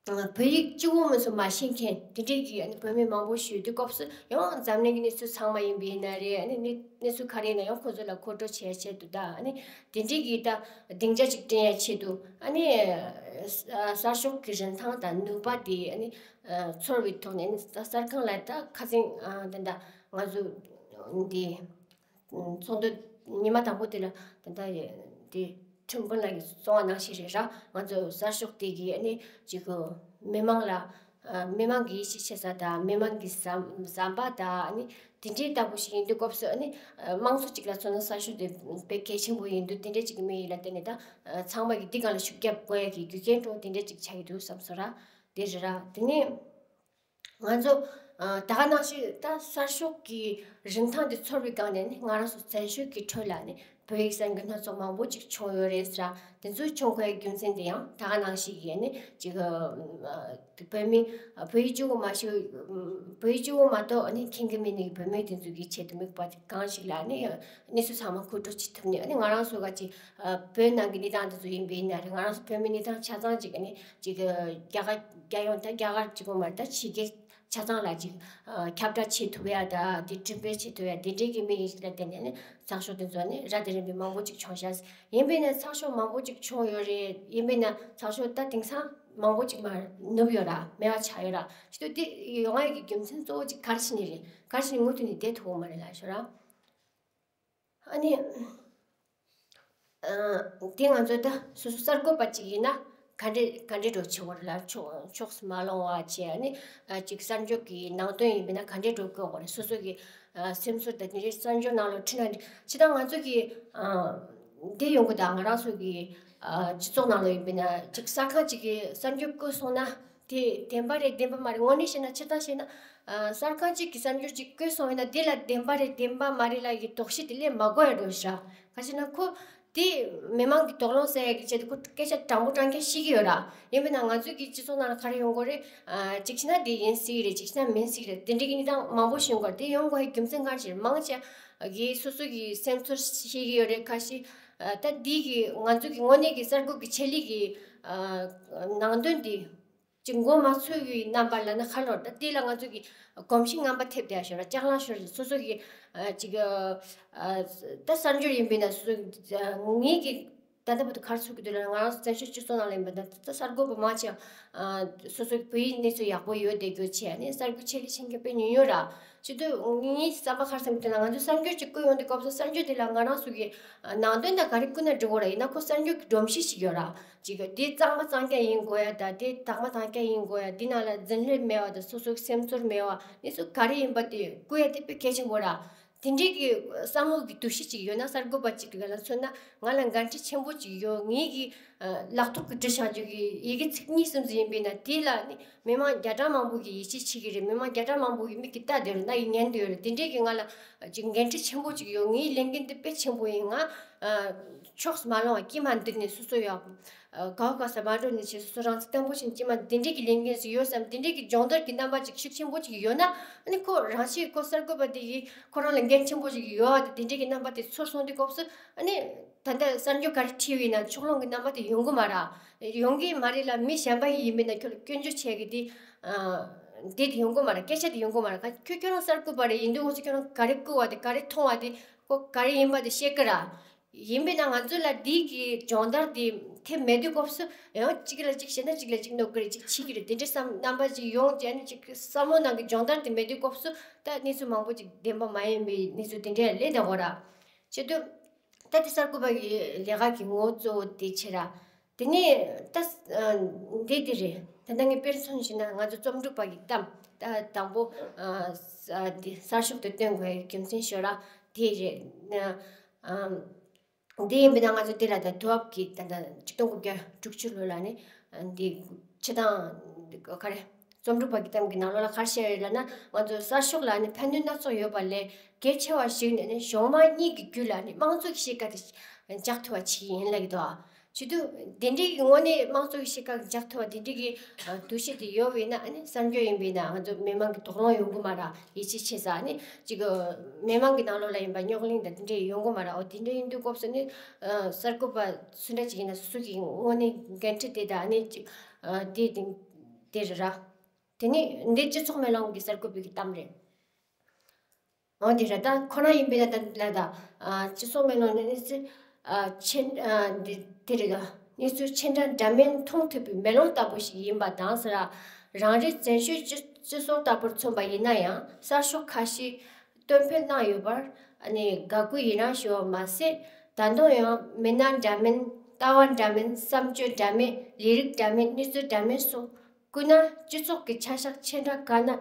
བོད་ཡིག་གཅིག་པོ་མ་གཏོགས་མ་ཤེས་མཁན་དེ་འདྲས་ཀྱི་ཨ་ནི་བོད་མི་མང་པོ་ཞིག་ཡོད་དུས་སྐབས་སུ་ཡང་འཛམ་གླིང་གི་གནས་ཚུལ་ཚང་མ་ཡིན་པ་ཡིན་ན་རེད། ཨ་ནི་གནས་གནས་ཚུལ་ག་རེ་ཡིན་ན་ཡང་ཁོ་ཚོ་ལ་མཁོ་སྤྲོད་བྱེད་ཆེད་དུ་ད་ཨ་ནི་དེ་འདྲས་ཀྱི་ད་སྡིངས་ཆ་ཅིག་བསྐྲུན་ཡ་ཆེད་དུ་ཨ་ནི་གསར་ཤོག་གི་རིན་ཐང་དང་ནུས་པ་དེ་ཨ་ནི་ཚོར་བའི་ཐོག་ནས་ཨ་ནི་གསར་ཁང་ལ་ད་ཁ་སང་ད་ལྟ་ང་ཚོ་འདི། ཚོགས་འདུ་ཉི་མ་དང་པོ་དེ་ལ་ད་ལྟ་དེ་ཁྲིམས་དཔོན་ལགས་ཀྱིས་གསུངས་པ་ནང་བཞིན་རེད་ར། ང་ཚོ་གསར་ཤོག་དེ་གིས་ཨ་ནི་ཅིག་མི་མང་ལ་མི་མང་གི་ཡིད་ཆེས་བྱེད་ས་དང་མི་མང་གི་བསམ་བསམ་པ་དང་ཨ་ནི་དེ་འདྲའི་ལྟ་བུ་ཞིག་ཡིན་དུས་སྐབས་སུ་ཨ་ནི་དམངས་གཙོ་ཅིག་ལ་མཚོན་ན་གསར་ཤོག་དེ་དཔེ་གལ་ཆེན་པོ་ཡིན་དུས་དེ་འདྲའི་ཅིག་གི་དམིགས་ཡུལ་ལ་བརྟེན་ནས་ད་ཚང་མ་གིས་འདི་སྒང་ལ་ཤུགས་རྒྱབ་དགོས་ཡ་གི་རྒྱུ་རྐྱེན་འགྲོ་དེ་འདྲའི་ཅིག་ཆགས་ཀྱི་འདུག་བསམ་སོང་ར། དེ་རེད་ར། དེ་ནས། ང་ཚོ་ད་ག་ནང་བཞིན་ད་གསར་ཤོག་གི་རིན་ཐང་དེ་ཚོར་བའི་སྒང་ནས་ནི་ང་རང་ཚོ་བཙན་བྱོལ་གྱི་ཁྲོད་ལ་ནི་བོད་ཡིག་གསར་འགྱུར་སྣ་ཚོགས་མང་པོ་ཅིག་བྱུང་ཡོད་རེད་ཟེར། དེ་ཚོ་བྱུང་དགོས་རྒྱུ་མཚན་དེ་ཡང་ད་ག་ནང་བཞིན་གྱི་ནི་ཅིག་བོད་མི་བོད་ཡིག་གཅིག་པོ་མ་ཤེས་བོད་ཡིག་གཅིག་པོ་མ་གཏོགས་ནི་མཁྱེན་གྱི་མེད་ནི་བོད་མི་དེ་ཚོ་གི་ཆེད་དུ་དམིགས་པ་གང་ཞིག་ལ་ནི་གནས་ཚུལ་ཚང་མ་མཁོ་སྤྲོད་བྱེད་ཐུབ་ནི་ནི་ང་རང་ཚོ་ག་ཅིག་བོད་ནང་གི་གནས་སྟངས་དེ་ཚོ་ཡིན་པ་ཡིན་ན་རེད། ང་རང་ཚོ་བོད་མི་གནས་སྟངས་ཆ་ཚང་ཅིག་ནི་ཅིག་རྒྱ་གར་རྒྱལ་ཡོངས་དང་རྒྱ་གར་གཅིག་པོ་མ་རེད། ད་ཕྱི་རྒྱལ་ཆ་ཚང་ལ་ཅིག་ཁྱབ་བསྒྲགས་བྱེད་ཐུབ་ཡ་ད་དེ་འགྲེམས་སྤེལ་བྱེད་ཐུབ་ཡ་དེ་འདྲའི་གི་དམིགས་ཡུལ་ཞིག་ལ་བརྟེན་ནས་ནི་ཚགས་ཤོག་དེ་ཚོ་ནི་རབ་དང་རིམ་པས་མང་པོ་ཅིག་བྱུང་ཤག་ཡིན་པས་ན་ཚགས་ཤོག་མང་པོ་ཅིག་བྱུང་ཡོད་རེད། ཡིན་པས་ན་ཚགས་ཤོག་ད་དེང་སང་མང་པོ་ཅིག་མར་ནུབ་ཡོད་ར། མེད་པ་ཆགས་ཡོད་ར། ཅི་ཏུ་དེ་ཡོང་ཡ་གི་རྒྱུ་མཚན་གཙོ་བོ་ཅིག་ག་རེ་བྱས་ནས་རེད། ག་རེ་བྱས་ནས་མུ་མཐུད་ནས་བསྡད་ཐུབ་ཡོད་མ་རེད་ལབ་ཤོད་ར། ཨ་ནི། དེ་ང་ཚོ་ད་སོ་སོ་གསར་འགོད་པ་ཅིག་ཡིན་ན་ག་འདྲས་ག་འདྲས་འགྲོ་བྱེད་དགོས་རེད་ལ་ཕྱོགས་ཕྱོགས་སུ་མ་ལོང་བ་བྱས། ཨ་ནི་ཅིག་གསར་འགྱུར་གྱི་ནང་དོན་ཡིན་པས་ན་ག་འདྲས་འགྲོ་དགོས་རེད། སོ་སོ་གི་སེམས་ཚོར་དང་དེ་འདྲའི་གསར་འགྱུར་ནང་ལ་ཁྲིད་ན་འདྲ་ཅི་ད་ང་ཚོ་གི་འདི་ཡོང་གི་ད་ང་རང་ཚོ་གི་སྤྱི་ཚོགས་ནང་ལ་ཡིན་པས་ན་ཅིག་གསར་ཁང་ཅིག་གི་གསར་འགྱུར་བཀོད་སོང་ན། དེ་བདེན་པ་རེད་བདེན་པ་མ་རེད། དངོས་གནས་བཤད་ན་སྤྱིར་བཏང་བཤད་ན་གསར་ཁང་གཅིག་གིས་གསར་འགྱུར་གཅིག་བཀོད་སོང་ཡིན་ན་དེ་ལ་བདེན་པ་རེད་བདེན་པ་མ་རེད་ལབ་ཡག་གི་དོགས་གཞི་དེ་སླེབས་མ་དགོས་ཡ་འགྲོ་ཤག་ག་ཅི་ན་ཁོ་ དེ་མི་མང་གི་དོགས་སློང་སེལ་ཡག་གི་ཆེད་དུ་ཁོ་སྐད་ཆ་དྲང་པོ་དྲང་རྐྱང་བཤད་ཀྱི་ཡོད་ར། ཡིན་པས་ན་ང་ཚོའི་གི་སྤྱི་ཚོགས་ནང་ལ་ག་རེ་ཡོང་གི་རེད། ཨ། གཅིག་བྱས་ན་དེ་ཡིན་སྲིད་རེད། གཅིག་བྱས་ན་མིན་སྲིད་རེད། དེ་འདྲའི་གི་གནས་སྟངས་མང་པོ་ཞིག་ཡོང་གི་རེད། དེ་ཡོང་དགོས་པའི་རྒྱུ་མཚན་གང་ཞིག་རེད། མང་ཆེ་གིས་སོ་སོ་གི་སེམས་ཚོར་བཤད་ཀྱི་ཡོད་རེད། ཁ་ཤས། ཨ། ད་འདི་གི་ང་ཚོ་གི་དངོས་གནས་ཀྱི་གསར་འགོད་ཀྱི་ཆེད་ལས་ཀྱི། ཨ། ནང་དོན་འདི་ཅིག་མགོ་མ་ཚོས་པའི་རྣམ་པ་ལབ་ན་ཁ་ལོར། ད་འདི་ལ་ང་ཚོ་གི་གོམས་གཤིས་ངན་པ་ཐེབས་བསྡད་ཤོར་ར། ལྕགས་ལང་ཤོར། སོ་སོ་གི། ཨ། ཅིག་ཨ། ད་གསར་འགྱུར་ཡིན་པས་ན་སོ་སོ་གི། ཨ། ངེད་ཀྱི་ད་ལྟ་བར་དུ་ག་རེ་ཚོར་གྱི་འདུག་ལབ་ན། ང་རང་ཚོ་བཙན་བྱོལ་སྤྱི་ཚོགས་ནང་ལ་ཡིན་པ་ད་ད་གསར་འགོད་པ་མང་ཆེ་བ། ཨ། སོ་སོའི་བོད་ཡིག་གནས་ཚུལ་ཡག་པོ་ཡོད་བསྡད་རྒྱུ་བྱས་ནས་གསར་འགོད་ཆེད་ལས་བྱེད་མཁན་དཔེ་ཉུང་ཉུང་ར། བྱེད་དུས་ངའི་བསམ་པ་ག་རེ་བསམ་གྱི་འདུག་ན། ང་ཚོ་གསར་འགྱུར་ཅིག་བསྐུར་ཡོང་དུས་སྐབས་སུ་གསར་འགྱུར་དེ་ལ་ང་རང་ཚོ་གི་ནང་དོན་དང་ག་རེ་བསྐུར་ན་འགྲིག་གི་རེད། ཡིན་ན་ཁོ་གསར་འགྱུར་གྱི་སྒྲོམ་གཞི་ཞིག་ཡོད་ར། ཅིག་དེ་གཙང་མ་གཙང་རྐྱང་ཡིན་དགོས་ཡ་དང་། དེ་དག་མ་དག་རྐྱང་ཡིན་དགོས་ཡ། དེ་ནང་ལ་འཛིང་རེས་མེད་པ་དང་། སོ་སོའི་སེམས་ཚོར་མེད་པ། གནས་ཚུལ་ག་རེ་ཡིན་པ་དེ་བསྐུར་ཡ་དེ་དཔེ་གལ་ཆེན་པོ་ར། དེ་འདྲའི་གི་བསམ་བློ་གི་འདུ་ཤེས་ཅིག་ཡོད་ན། གསར་འགོད་པ་ཅིག་གི་ལ་མཚོན་ན་ང་ལ་འགན་འཁྲི་ཆེན་པོ་ཅིག་ཡོད། ངེད་ཀྱི་ཨ་ལག་ཐོག་གི་འབྲི་བཞག་རྒྱུ་གི་ཡི་གེ་ཚིག་གཉིས་གསུམ་ཙམ་ཡིན་པས་ན། དེ་ལ་ནི་མི་མང་བརྒྱ་ཕྲག་མང་པོ་གིས་ཡིད་ཆེས་བྱེད་ཀྱི་རེད། མི་མང་བརྒྱ་ཕྲག་མང་པོ་གིས་མིག་གིས་ལྟ་བསྡད་རེད། ལྟ་གི་ཉན་བསྡད་ཡོད་རེད། དེ་འདྲའི་གི་ང་ལ་ཅིག་འགན་འཁྲི་ཆེན་པོ་ཅིག་ཡོད། ངའི་ལས་འགན་དེ་དཔེ་ཆེན་པོ་ཡིན། ང་ཨ་ཕྱོགས་སུ་མ་ལྷུང་བ། དཀྱིལ་མ་འདི་ནས་སོ་སོ་ཡོད། ཨ། ག་བ་ག་ས་མ་འགྲོ་ནས་བྱས། སོ་སོ་རང་ཚོ་བརྟན་པོ་ཞིག་དཀྱིལ་མ་འདི་འདྲའི་གི་ལས་འགན་ཞིག་ཡོད་བསམ། འདི་འདྲའི་གི་སྦྱོང་བརྡར་གྱི་རྣམ་པ་ཅིག་ཤུགས་ཆེན་པོ་ཅིག་ཡོད་ན། ཨ་ནི་ཁོ་རང་ཤེས། ཁོ་གསར་འགོད་པ་དེ་གིས་ཁོ་རང་ལ་འགན་ཆེན་པོ་ཞིག་ཡོད་པ་དེ། དེ་འདྲའི་གི་རྣམ་པ་དེ་ཚོར་སོང་དུས་སྐབས་སུ། ཨ་ནི་ད་ལྟ་གསར་འགྱུར་ག་རེ་བྲིས་ཡོད་ན་ཕྱོགས་ལྷུང་གི་རྣམ་པ་དེ་ཡོང་གི་མ་རེད། ཡོང་གི་མ་རེད་ལ། མི་གཞན་པ་ཡིན་པས་ན་ཁྱོད་ལ་སྐྱོན་བརྗོད་བྱེད་ཀྱི་དེ། ཨ། དེ་དེ་ཡོང་གི་མ་རེད། སྐད་ཆ་དེ་ཡོང་གི་མ་རེད། ཁྱོད་ཁྱོད་རང་གསར་འགོད་པ་རེད། ཡིན་དུས་ཁོ་ཚོས་ཁྱོད་རང་ག་རེ་བསྐུར་བ་དེ། ག་རེ་མཐོང་བ་དེ། ཁོ་ག་རེ་ཡིན་པ་དེ་ཤེས་ཀྱི་ར། ཡིན་པས་ན་ང་ཚོ་ལ་འདི་གི་སྦྱོང་བརྡར་དེ་ཐེབས་མེད་དུས་སྐབས་སུ། ཡང་གཅིག་ལ་གཅིག་བཤད་ན་གཅིག་ལ་གཅིག་གནོད་ཀྱི་རེད། གཅིག་འཆི་གི་རེད། དེ་འདྲའི་བསམ་རྣམ་པ་ཅིག་ཡོང་བྱས་ནས། ཅིག་བསམ་བློ་ནང་གི་སྦྱོང་བརྡར་དེ་མེད་དུས་སྐབས་སུ། ད་གནས་ཚུལ་མང་པོ་ཅིག་བདེན་པ་མ་ཡིན་པའི་གནས་ཚུལ་དེ་འདྲ་སླེབས་བསྡད་ཡོད་ར། བྱེད་དུས་ད་དེ་གསར་འགོད་པ་གི་ལས་ཀ་གི་ངོ་བོ་གཙོ་བོ་དེ་བྱེད་ར། དེ་ནས་ད་ཨ་འདི་འདི་རེད། ད་ལྟ་ངས་དཔེར་མཚོན་བྱས་ན། ང་ཚོ་རྩོམ་སྒྲིག་པ་གི་གཏམ། ད་དང་པོ་ཨ་ཨ་འདི་གསར་ཤོག་ཏུ་བཏོན་དགོས་རྒྱུ་མཚན་ཤོད་ར། དེ་རེད། ཨ་འདི་ཡིན་པས་ན་ང་ཚོ་འདི་ལ་ད་དུས་བབ་ཀྱི་ད་ལྟ་ཆིག་སྟོང་དགུ་བརྒྱ་དྲུག་ཅུ་ལོ་ལ་ནི་འདི་སྤྱི་བཏང་ག་རེ། རྩོམ་སྒྲིག་པ་གི་གཏམ་གྱི་ནང་ལོགས་ལ་ག་རེ་བཤད་ཡོད་ལབ་ན། ང་ཚོ་གསར་ཤོག་ལ་ནི་ཕན་ནུས་སྣ་ཚོགས་ཡོད་པ་ལས། གལ་ཆེ་བ་ཞིག་ནི་ནི་གཞུང་མང་གཉིས་ཀྱི་བརྒྱུད་ལ་ནི་དམངས་གཙོ་གི་གཤིས་ཀ་དེ་འཇགས་ཐུབ་པ་བྱེད་ཀྱི་ཡིན་ལབ་ཀྱི་འདུག། ཨ། བྱེད་དུས་དེ་འདྲའི་གི་དངོས་གནས་དམངས་གཙོ་གི་གཤིས་ཀ་འཇགས་ཐུབ་པ་དེ་འདྲའི་གི་ཨ་འདུ་ཤེས་དེ་ཡོད་པ་ཡིན་ན། ཨ་ནི་གསར་འགྱུར་ཡིན་པ་ཡིན་ན་ང་ཚོ་མི་མང་གི་དོགས་སློང་ཡོང་གི་མ་རེད། ཡིད་ཆེས་བྱེད་ས། ཨ་ནི་ཅིག་མི་མང་གི་ནང་ལོགས་ལ་ཡིན་པ་རྙོག་གླེང་དང་དེ་འདྲའི་ཡོང་གི་མ་རེད། འོ། དེ་འདྲ་ཡིན་དུས་སྐབས་སུ་ནི་ཨ་གསར་འགོད་པ་སུ་འདྲ་ཅིག་ཡིན་ན་སོ་སོ་གི་དངོས་གནས་འགན་འཁྲི་དེ་དང་། ཨ་ནི་ཅིག་ཨ་དེ་དེ་དེ་རེད་ར། དེ་ནི་འདི་སྤྱི་ཚོགས་མེ་ལོང་གི་གསར་འགོད་པའི་གི་གཏམ་རེད། འོ་དེ་རེད། ད་ཁོ་རང་ཡིན་པས་ན་ད་ལ་ད་ཨ་སྤྱི་ཚོགས་མེ་ལོང་ནི་ནི་སི་ཨ་ཆེན་ཨ་འདི་དེ་རེད། ད་གནས་ཚུལ་ཆེ་འདྲ་འདྲ་མིན་མཐོང་ཐུབ་པའི་མེ་ལོང་ལྟ་བུ་ཞིག་ཡིན་པ་དང་ཟེར་ར། རང་རེ་བཙན་བྱོལ་སྤྱི་སྤྱི་ཚོགས་ལྟ་བུར་མཚོན་པ་ཡིན་ན་ཡང་། གསར་ཤོག་ཁ་ཤས་གཏོང་ཕོད་གནང་ཡོད་པར་ཨ་ནི་དགའ་གུས་ཡི་རངས་ཞུ་བ་མ་ཟད། ད་དུང་ཡང་མི་སྣ་འདྲ་མིན། ལྟ་བ་འདྲ་མིན། བསམ་སྤྱོད་འདྲ་མིན། ལས་རིགས་འདྲ་མིན། གནས་ཚུལ་འདྲ་མིན་སོགས། སྐུ་ན་སྤྱི་ཚོགས་ཀྱི་ཆ་ཤས་ཆེ་འདྲ་གང་ན།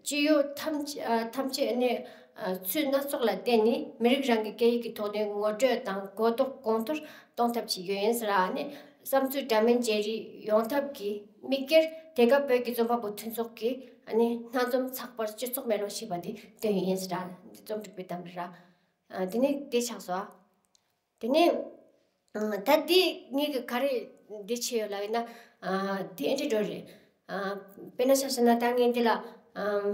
སྤྱི་ཡོངས་ཐམས་ཅད་ཨ་ཐམས་ཅད་ནས་ཨ་ཚུལ་སྣ་ཚོགས་ལ་བརྟེན་ནས་མི་རིགས་རང་གི་སྐད་ཡིག་གི་ཐོག་ནས་ངོ་སྤྲོད་དང་གོ་རྟོགས་གོང་མཐོར་གཏོང་ཐབས་བྱེད་རྒྱུ་ཡིན་ཟེར་ར། ཨ་ནི་བསམ་ཚུལ་འདྲ་མིན་བརྗེ་རེས་ཡོང་ཐབས་ཀྱི་དམིགས་ཡུལ། དེ་སྐབས་བོད་ཀྱི་རྩོམ་པ་པོ་མཐུན་ཚོགས་ཀྱིས་ཨ་ནི་སྣ་འཛོམས་ཚགས་པར་སྤྱི་ཚོགས་མེ་ལོང་ཞེས་པ་འདི་བཏོན་ཡོད་ཡིན་ཟེར་ར། འདི་རྩོམ་སྒྲིག་པའི་གཏམ་རེད་ར། ཨ་དེ་ནས་དེ་ཆགས་སོང་། དེ་ནས་ཨ་ད་དེ་ངས་གི་ག་རེ་འདི་བྱས་ཡོད་ལབ་ཡིན་ན། ཨ་དེ་ཨེ་འདྲ་འགྲོ་རེད། ཨ་དཔེར་ན་ཆ་བཞག་ན་ད་ངས་འདི་ལ་ཨམ་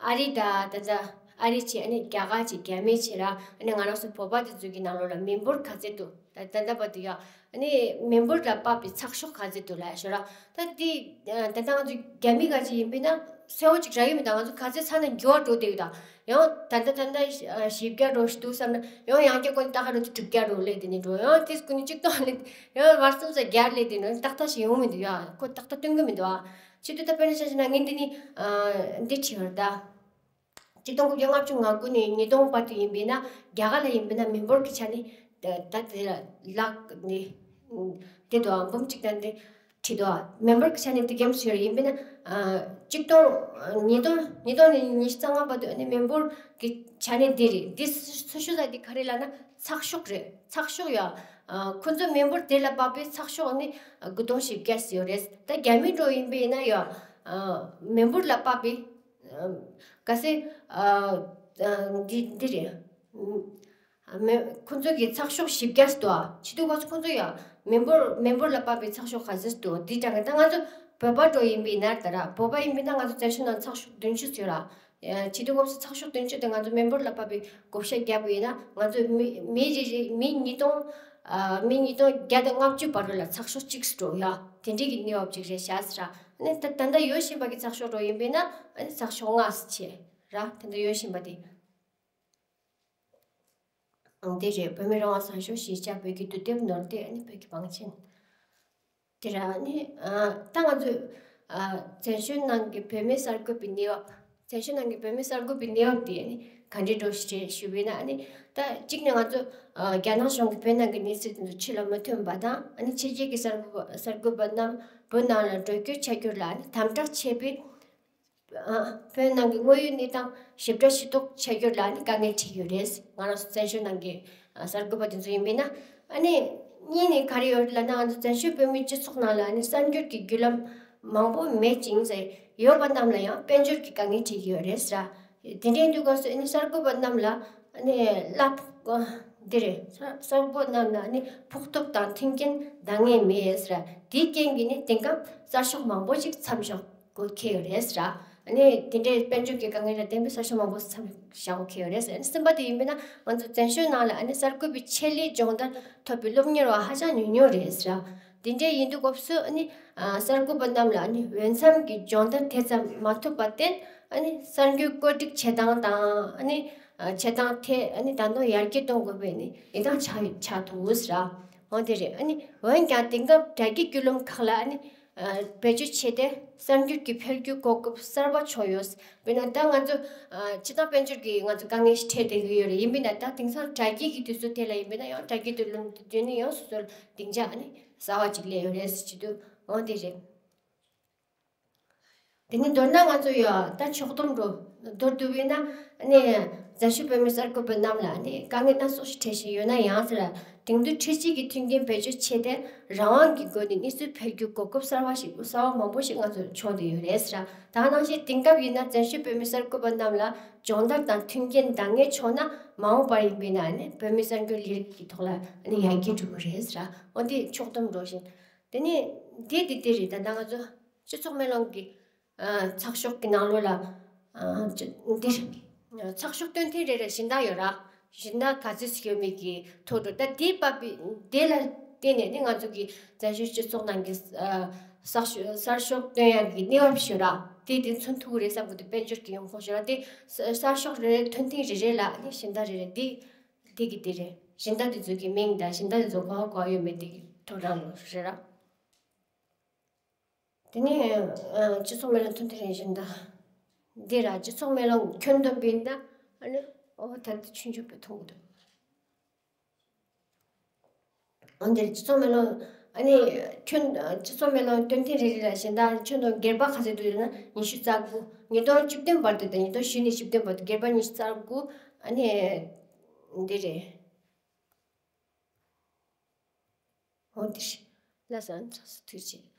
ཨ་རི་ད་ད་ད་ཨ་རི་བྱས། ཨ་ནི་རྒྱ་གར་བྱས། རྒྱ་མི་བྱས་ར། ཨ་ནི་ང་རང་ཚོ་བོད་པ་དེ་ཚོ་གི་ནང་ལོགས་ལ་མི་འབོར་ག་ཚད་འདུག། ད་ད་ལྟ་བར་དུ་ཡ། ཨ་ནི་མི་འབོར་ལ་དཔག་པའི་ཚགས་ཤོག་ག་ཚད་འདུག་ལབ་ཡ་ཤོད་ར། ད་དེ་ད་ལྟ་ང་ཚོ་རྒྱ་མི་ག་ཅིག་ཡིན་པས་ན་གསལ་བོ་ཅིག་རག་གི་མི་འདུག། ང་ཚོ་ག་ཚད་ཚར་ན་འགྱུར་བ་འགྲོ་བསྡད་ཡོད་ད། ཡང་ད་ལྟ་ད་ལྟ་བཞི་བརྒྱ་འགྲོ་ཞིག་འདུག་བསམ་ན། ཡང་ཡང་བསྐྱར་ཀོ་ནི་ཏག་ཏག་འགྲོ་དུས་དྲུག་བརྒྱ་འགྲོ་སླེབས་དེ་ནི་འགྲོ། ཡང་དེ་ཀོ་ནི་གཅིག་སྟོང་སླེབས། ཡང་བར་གསུམ་ཙམ་བརྒྱ་སླེབས་དེ་ནི་ཏག་ཏག་ཞིག་ཡོང་མི་འདུག་ཡ། ཁོ་ཏག་ཏག་སྟོན་གི་མི་འདུག་ཨ། བྱེད་དུས་ད་དཔེར་ན་ཆ་བཞག་ན་ངས་འདི་ནི་ཨ་འདི་བྲིས་པ་རེད་ད། གཅིག་སྟོང་དགུ་བརྒྱ་ལྔ་བཅུ་ང་དགུ་ནས་ཉིས་སྟོང་བར་དུ་ཡིན་པས་ན། རྒྱ་གར་ལ་ཡིན་པས་ན་མི་འབོར་གྱི་ཆ་ནས་ད་ད་དེ་ལ་ལག་ནི་དེ་དོ་འབུམ་གཅིག་དང་དེ་བྲིས་དོ། མི་འབོར་གྱི་ཆ་ནས་དེ་གེམ་སུ་ཡོད་ཡིན་པས་ན། ཨ་གཅིག་སྟོང་ཉིས་སྟོང་ཉིས་སྟོང་ནས་ཉི་ཤུ་རྩ་ལྔ་བར་དུ་ནི་མི་འབོར་གྱི་ཆ་ནས་དེ་རེད། དེ་སུ་སུ་ཤོད་ས་དེ་ག་རེ་ལབ་ན་ཚགས་ཤོག་རེད། ཚགས་ཤོག་ཡ། ཨ་ཁོ་ཚོ་མི་འབོར་དེ་ལ་དཔག་པའི་ཚགས་ཤོག་ནི་དགུ་སྟོང་བཞི་བརྒྱ་ཙམ་ཡོད་རེད། ད་རྒྱ་མི་འགྲོ་ཡིན་པས་ན་ཡ། ཨ་མི་འབོར་ལ་དཔག་པའི་ག་ཟེ། ཨ་ཨ་འདི་འདི་རེད། མེ་ཁོང་ཚོ་གི་ཚགས་ཤོག་བཞི་བརྒྱ་ཙམ་འདུག་ཨ། བྱས་དུས་སྐབས་སུ་ཁོང་ཚོ་ཡང་མི་འབོར་མི་འབོར་ལ་དཔག་པའི་ཚགས་ཤོག་ག་ཚོད་འདུག་འདི་འདྲ་གི། ད་ང་ཚོ་བོད་པ་འདྲ་ཡིན་པ་ཡིན་ན། ད་ར་བོད་པ་ཡིན་པ་ཡིན་ན་ང་ཚོ་བཙན་བྱོལ་ནང་ཚགས་ཤོག་བདུན་ཅུ་ཙམ་ཡོད་ར། བྱས་དུས་སྐབས་སུ་ཚགས་ཤོག་བདུན་ཅུ་དེ་ང་ཚོ་མི་འབོར་ལ་དཔག་པའི་བགོ་བཤའ་བརྒྱབ་པ་ཡིན་ན། ང་ཚོ་མི་མི་རེ་རེ་མི་ཉིས་སྟོང་ཨ་མི་ཉིས་སྟོང་བརྒྱ་དང་ལྔ་བཅུ་བར་དུ་ལ་ཚགས་ཤོག་གཅིག་ཙམ་འདུག་ཡ། དེ་འདྲའི་གི་གནས་བབ་ཅིག་རེད་ཤག་ཟེར་ར། ཨ་ནི་ད་ད་ལྟ་ཡོད་བཞིན་པ་གི་ཚགས་ཤོག་འདྲ་ཡིན་པ་ཡིན་ན། ཨ་ནི་ཚགས་ཤོག་ལྔ་ཙམ་བྱས་ར། ད་ལྟ་ཡོད་བཞིན་པ་དེ། ཨང་། དེ་རེད། བོད་མི་རང་དབང་གསར་ཤོག་གཞིས་ཆགས་བོད་ཀྱི་དུས་དེབ་ནོར་དེ་ཨ་ནི་བོད་ཀྱི་བང་ཆེན། དེ་ར་ཨ་ནི་ཨ་ད་ང་ཚོས་ཨ་བཙན་བྱོལ་ནང་གི་བོད་མི་གསར་འགོད་པའི་གནས་བབ། བཙན་བྱོལ་ནང་གི་བོད་མི་གསར་འགོད་པའི་གནས་བབ་དེ་ཨ་ནི་ག་འདྲའི་འདྲ་ཞིག་རེད་ཞུས་པ་ཡིན་ན། ཨ་ནི་ད་གཅིག་ནས་ང་ཚོ་ཨ་རྒྱ་ནག་གཞུང་གིས་བོད་ནང་གི་གནས་ཚུལ་དེ་ཚོ་ཕྱི་ལ་མ་ཐོན་པ་དང་། ཨ་ནི་ཕྱི་རྒྱལ་གྱི་གསར་འགོད་པ་གསར་འགོད་པ་རྣམས་བོད་ནང་ལ་འགྲོ་སྐྱོད་བྱ་རྒྱུ་ལ་ཨ་ནི་དམ་དྲག་བྱས་པའི། ཨ། བོད་ནང་གི་དངོས་ཡོད་གནས་སྟངས་ཞིབ་ཕྲ་ཤེས་རྟོགས་བྱ་རྒྱུ་ལ་ནི་དཀའ་ངལ་འཕྲད་ཀྱི་ཡོད་རེད། ང་རང་ཚོ་བཙན་བྱོལ་ནང་གི་ཨ་གསར་འགོད་པ་དེ་ཚོ་ཡིན་པས་ན། ཨ་ནི་གཉིས་ནས་ག་རེ་ཡོད་ལབ་ན། ང་ཚོ་བཙན་བྱོལ་བོད་མིའི་སྤྱི་ཚོགས་ནང་ལ་ནི་གསར་འགྱུར་གྱི་བརྒྱུད་ལམ་མང་པོ་མེད་ཅིང་ཟེར། ཡོད་པ་རྣམས་ལ་ཡང་དཔལ་འབྱོར་གྱི་དཀའ་ངལ་འཕྲད་ཀྱི་ཡོད་རེད་ཟེར། དེ་འདྲའི་དུས་སྐབས་སུ་ནི་གསར་འགོད་པ་རྣམས་ལ་ནི་གླ་ཕོགས་འདི་རེད། གསར་གསར་འགོད་རྣམས་ལ་ནི་ཕོགས་ཐོབ་དང་མཐུན་རྐྱེན་འདང་ངེས་མེད་ཟེར། དེའི་རྐྱེན་གྱིས་ནི་དེང་སྐབས་གསར་ཤོག་མང་པོ་ཞིག་མཚམས་བཞག་དགོས་ཁེལ་ཡོད་རེད་ཟེར། ཨ་ནི་དེ་འདྲའི་དཔལ་འབྱོར་གྱི་དཀའ་ངལ་ལ་བརྟེན་པའི་གསར་ཤོག་མང་པོ་མཚམས་བཞག་དགོས་ཁེལ་ཡོད་རེད་ཟེར། ཨ་ནི་གསུམ་པ་དེ་ཡིན་པས་ན། ང་ཚོ་བཙན་བྱོལ་ནང་ལ་ཨ་ནི་གསར་འགོད་པའི་ཆེད་ལས་སྦྱོང་བརྡར་ཐོབ་པའི་སློབ་གཉེར་བ་ཧ་ཅང་ཉུང་ཉུང་རེད་ཟེར། དེ་འདྲའི་ཡིན་དུས་སྐབས་སུ་ཨ་ནི་ཨ་གསར་འགོད་པ་རྣམས་ལ་ཨ་ནི་འོས་འཚམ་གྱི་སྦྱོང་བརྡར་དེ་ཙམ་མ་ཐོབ་པར་བརྟེན། ཨ་ནི་གསར་འགྱུར་བཀོད་སྒྲིག་བྱེད་སྟངས་དང་། ཨ་ནི་ཨ་བྱེད་སྟངས་དེ་ཨ་ནི་ད་དུང་ཡར་རྒྱས་གཏོང་དགོས་པའི་ནི་ཡིད་ཐང་ཆགས་ཆགས་འདུག་ཟེར། འོ་དེ་རེད། ཨ་ནི་འོན་ཀྱང་དེང་སྐབས་དྲ་རྒྱའི་བརྒྱུད་ལམ་ཁག་ལ་ཨ་ནི་ཨ་བེད་སྤྱོད་བྱས་ཏེ་གསར་འགྱུར་གྱི་འཕེལ་འགྱུར་གོ་སྐབས་གསར་པ་བྱུང་ཡོད། དཔེར་ན་ད་ང་ཚོ་ཨ་སྤྱིར་བཏང་དཔལ་འབྱོར་གྱི་ང་ཚོ་དཀའ་ངལ་ཞིག་འཕྲད་བསྡད་ཀྱི་ཡོད་རེད། ཡིན་པས་ན་ད་དེང་སང་དྲ་རྒྱའི་གི་དུས་ཚོད་དེ་ལ་ཡིན་པས་ན། ཡང་དྲ་རྒྱའི་བརྒྱུད་ལམ་དེ་བརྒྱུད་ནས་ཡང་སོ་སོར་སྡིངས་ཆ་ཨ་ནི་གསར་པ་ཅིག་སླེབས་ཡོད་རེད་ཟེར་གྱི་འདུག་འོ་དེ་རེད། དེ་ནས་མདོར་ན་ང་ཚོ་ཡ་ད་ཕྱོགས་བསྡོམས་འགྲོ་མདོར་བསྡུས་པས་ན། ཨ་ནི་བཙན་བྱོལ་བོད་མི་གསར་འགོད་པ་རྣམས་ལ་ཨ་ནི་དཀའ་ངལ་སྣ་ཚོགས་ཤིག་འཕྲད་བཞིན་ཡོད་ན་ཡང་ཟེར། དེང་དུས་འཕྲུལ་ཆས་ཀྱི་མཐུན་རྐྱེན་བེད་སྤྱོད་བྱས་ཏེ་རང་དབང་གི་སྒོ་ནས་གནས་ཚུལ་འཕེལ་རྒྱུ་གོ་སྐབས་གསར་པ་ཞིག་གསར་པ་མང་པོ་ཞིག་ང་ཚོར་བྱུང་བསྡད་ཡོད་རེད་ཟེར། ད་ག་ནང་བཞིན་དེང་སྐབས་ཡིན་ན་བཙན་བྱོལ་བོད་མི་གསར་འགོད་པ་རྣམས་ལ་སྦྱོང་བརྡར་དང་མཐུན་རྐྱེན་འདང་ངེས་བྱུང་ན། མ་འོངས་པར་ཡིན་པས་ན་ཨ་ནི་བོད་མི་གསར་འགྱུར་ལས་རིགས་ཀྱི་ཐོག་ལ་ཨ་ནི་ཡར་རྒྱས་འགྲོ་གི་རེད་ཟེར། འོ་འདི་ཕྱོགས་བསྡོམས་འགྲོ་བཞིན། དེ་ནས་འདི་འདི་འདི་རེད། ད་ལྟ་ང་ཚོ་སྤྱི་ཚོགས་མེ་ལོང་གི་ཨ་ཚགས་ཤོག་གི་ནང་ལོགས་ལ་ཨ་ཅི་འདི་ཚགས་ཤོག་སྟོན་ཐེངས་རེ་རེ་གཞན་དག་ཡོད་ར། གཞན་དག་ག་ཚོད་ཅིག་ཡོད་མེད་ཀྱི་ཐོག་ཏུ། ད་དེའི་བབ་པའི་དེ་ལ་བརྟེན་ནས་ནི་ང་ཚོ་གི་བཙན་བྱོལ་སྤྱི་ཚོགས་ནང་གི་ཨ་གསར་ཤོག་གསར་ཤོག་སྟོན་ཡག་གི་གནས་བབ་ཞིག་ཡོད་ར། དེ་དེ་མཚོན་ཐུབ་ཀྱི་རེད་བསམ་གི་འདུག་དཔལ་འབྱོར་གྱི་ཡོང་ཁུངས་ཞིག་ཡོད་ར། དེ་གསར་ཤོག་རེ་རེ་ཐོན་ཐེངས་རེ་རེ་ལ་ནི་གཞན་དག་རེ་རེ་འདི་འདི་གི་འདི་རེད། གཞན་དག་དེ་ཚོ་གི་མིང་དང་གཞན་དག་དེ་ཚོ་ག་པར་ག་པར་ཡོད་མེད་དེ་གི་ཐོག་རང་ལོ་རེད་ར། དེ་ནས་ཨ་སྤྱི་ཚོགས་མེ་ལོང་ཐུང་ཐུང་རེ་བཞིན་དང་། འདི་ར་སྤྱི་ཚོགས་མེ་ལོང་ཁྱོན་བསྡོམས་པ་ཡིན་ན། ཨ་ནི་ཨོ་ད་ལྟ་ཆུང་ཆུང་པོ་མཐོང་གི་འདུག་འོ་འདིར་སྤྱི་ཚོགས་མེ་ལོང་། ཨ་ནི་ཁྱོན་སྤྱི་ཚོགས་མེ་ལོང་སྟོན་ཐེངས་རེ་རེ་ལ་གཞན་དག་ཁྱོན་བསྡོམས་སྒེར་པ་ག་ཚོད་འདུག་ཟེར་ན། ཉི་ཤུ་རྩ་དགུ། ཉིས་སྟོང་བཅུ་བདུན་བར་དུ་དང་ཉིས་སྟོང་བཞི་ནས་བཅུ་བདུན་བར་དུ་སྒེར་པ་ཉི་ཤུ་རྩ་དགུ། ཨ་ནི་འདི་རེད། འོ་འདིར་ལ་སང་ཚོགས་སུ་ཐུགས་རྗེ་ཆེ།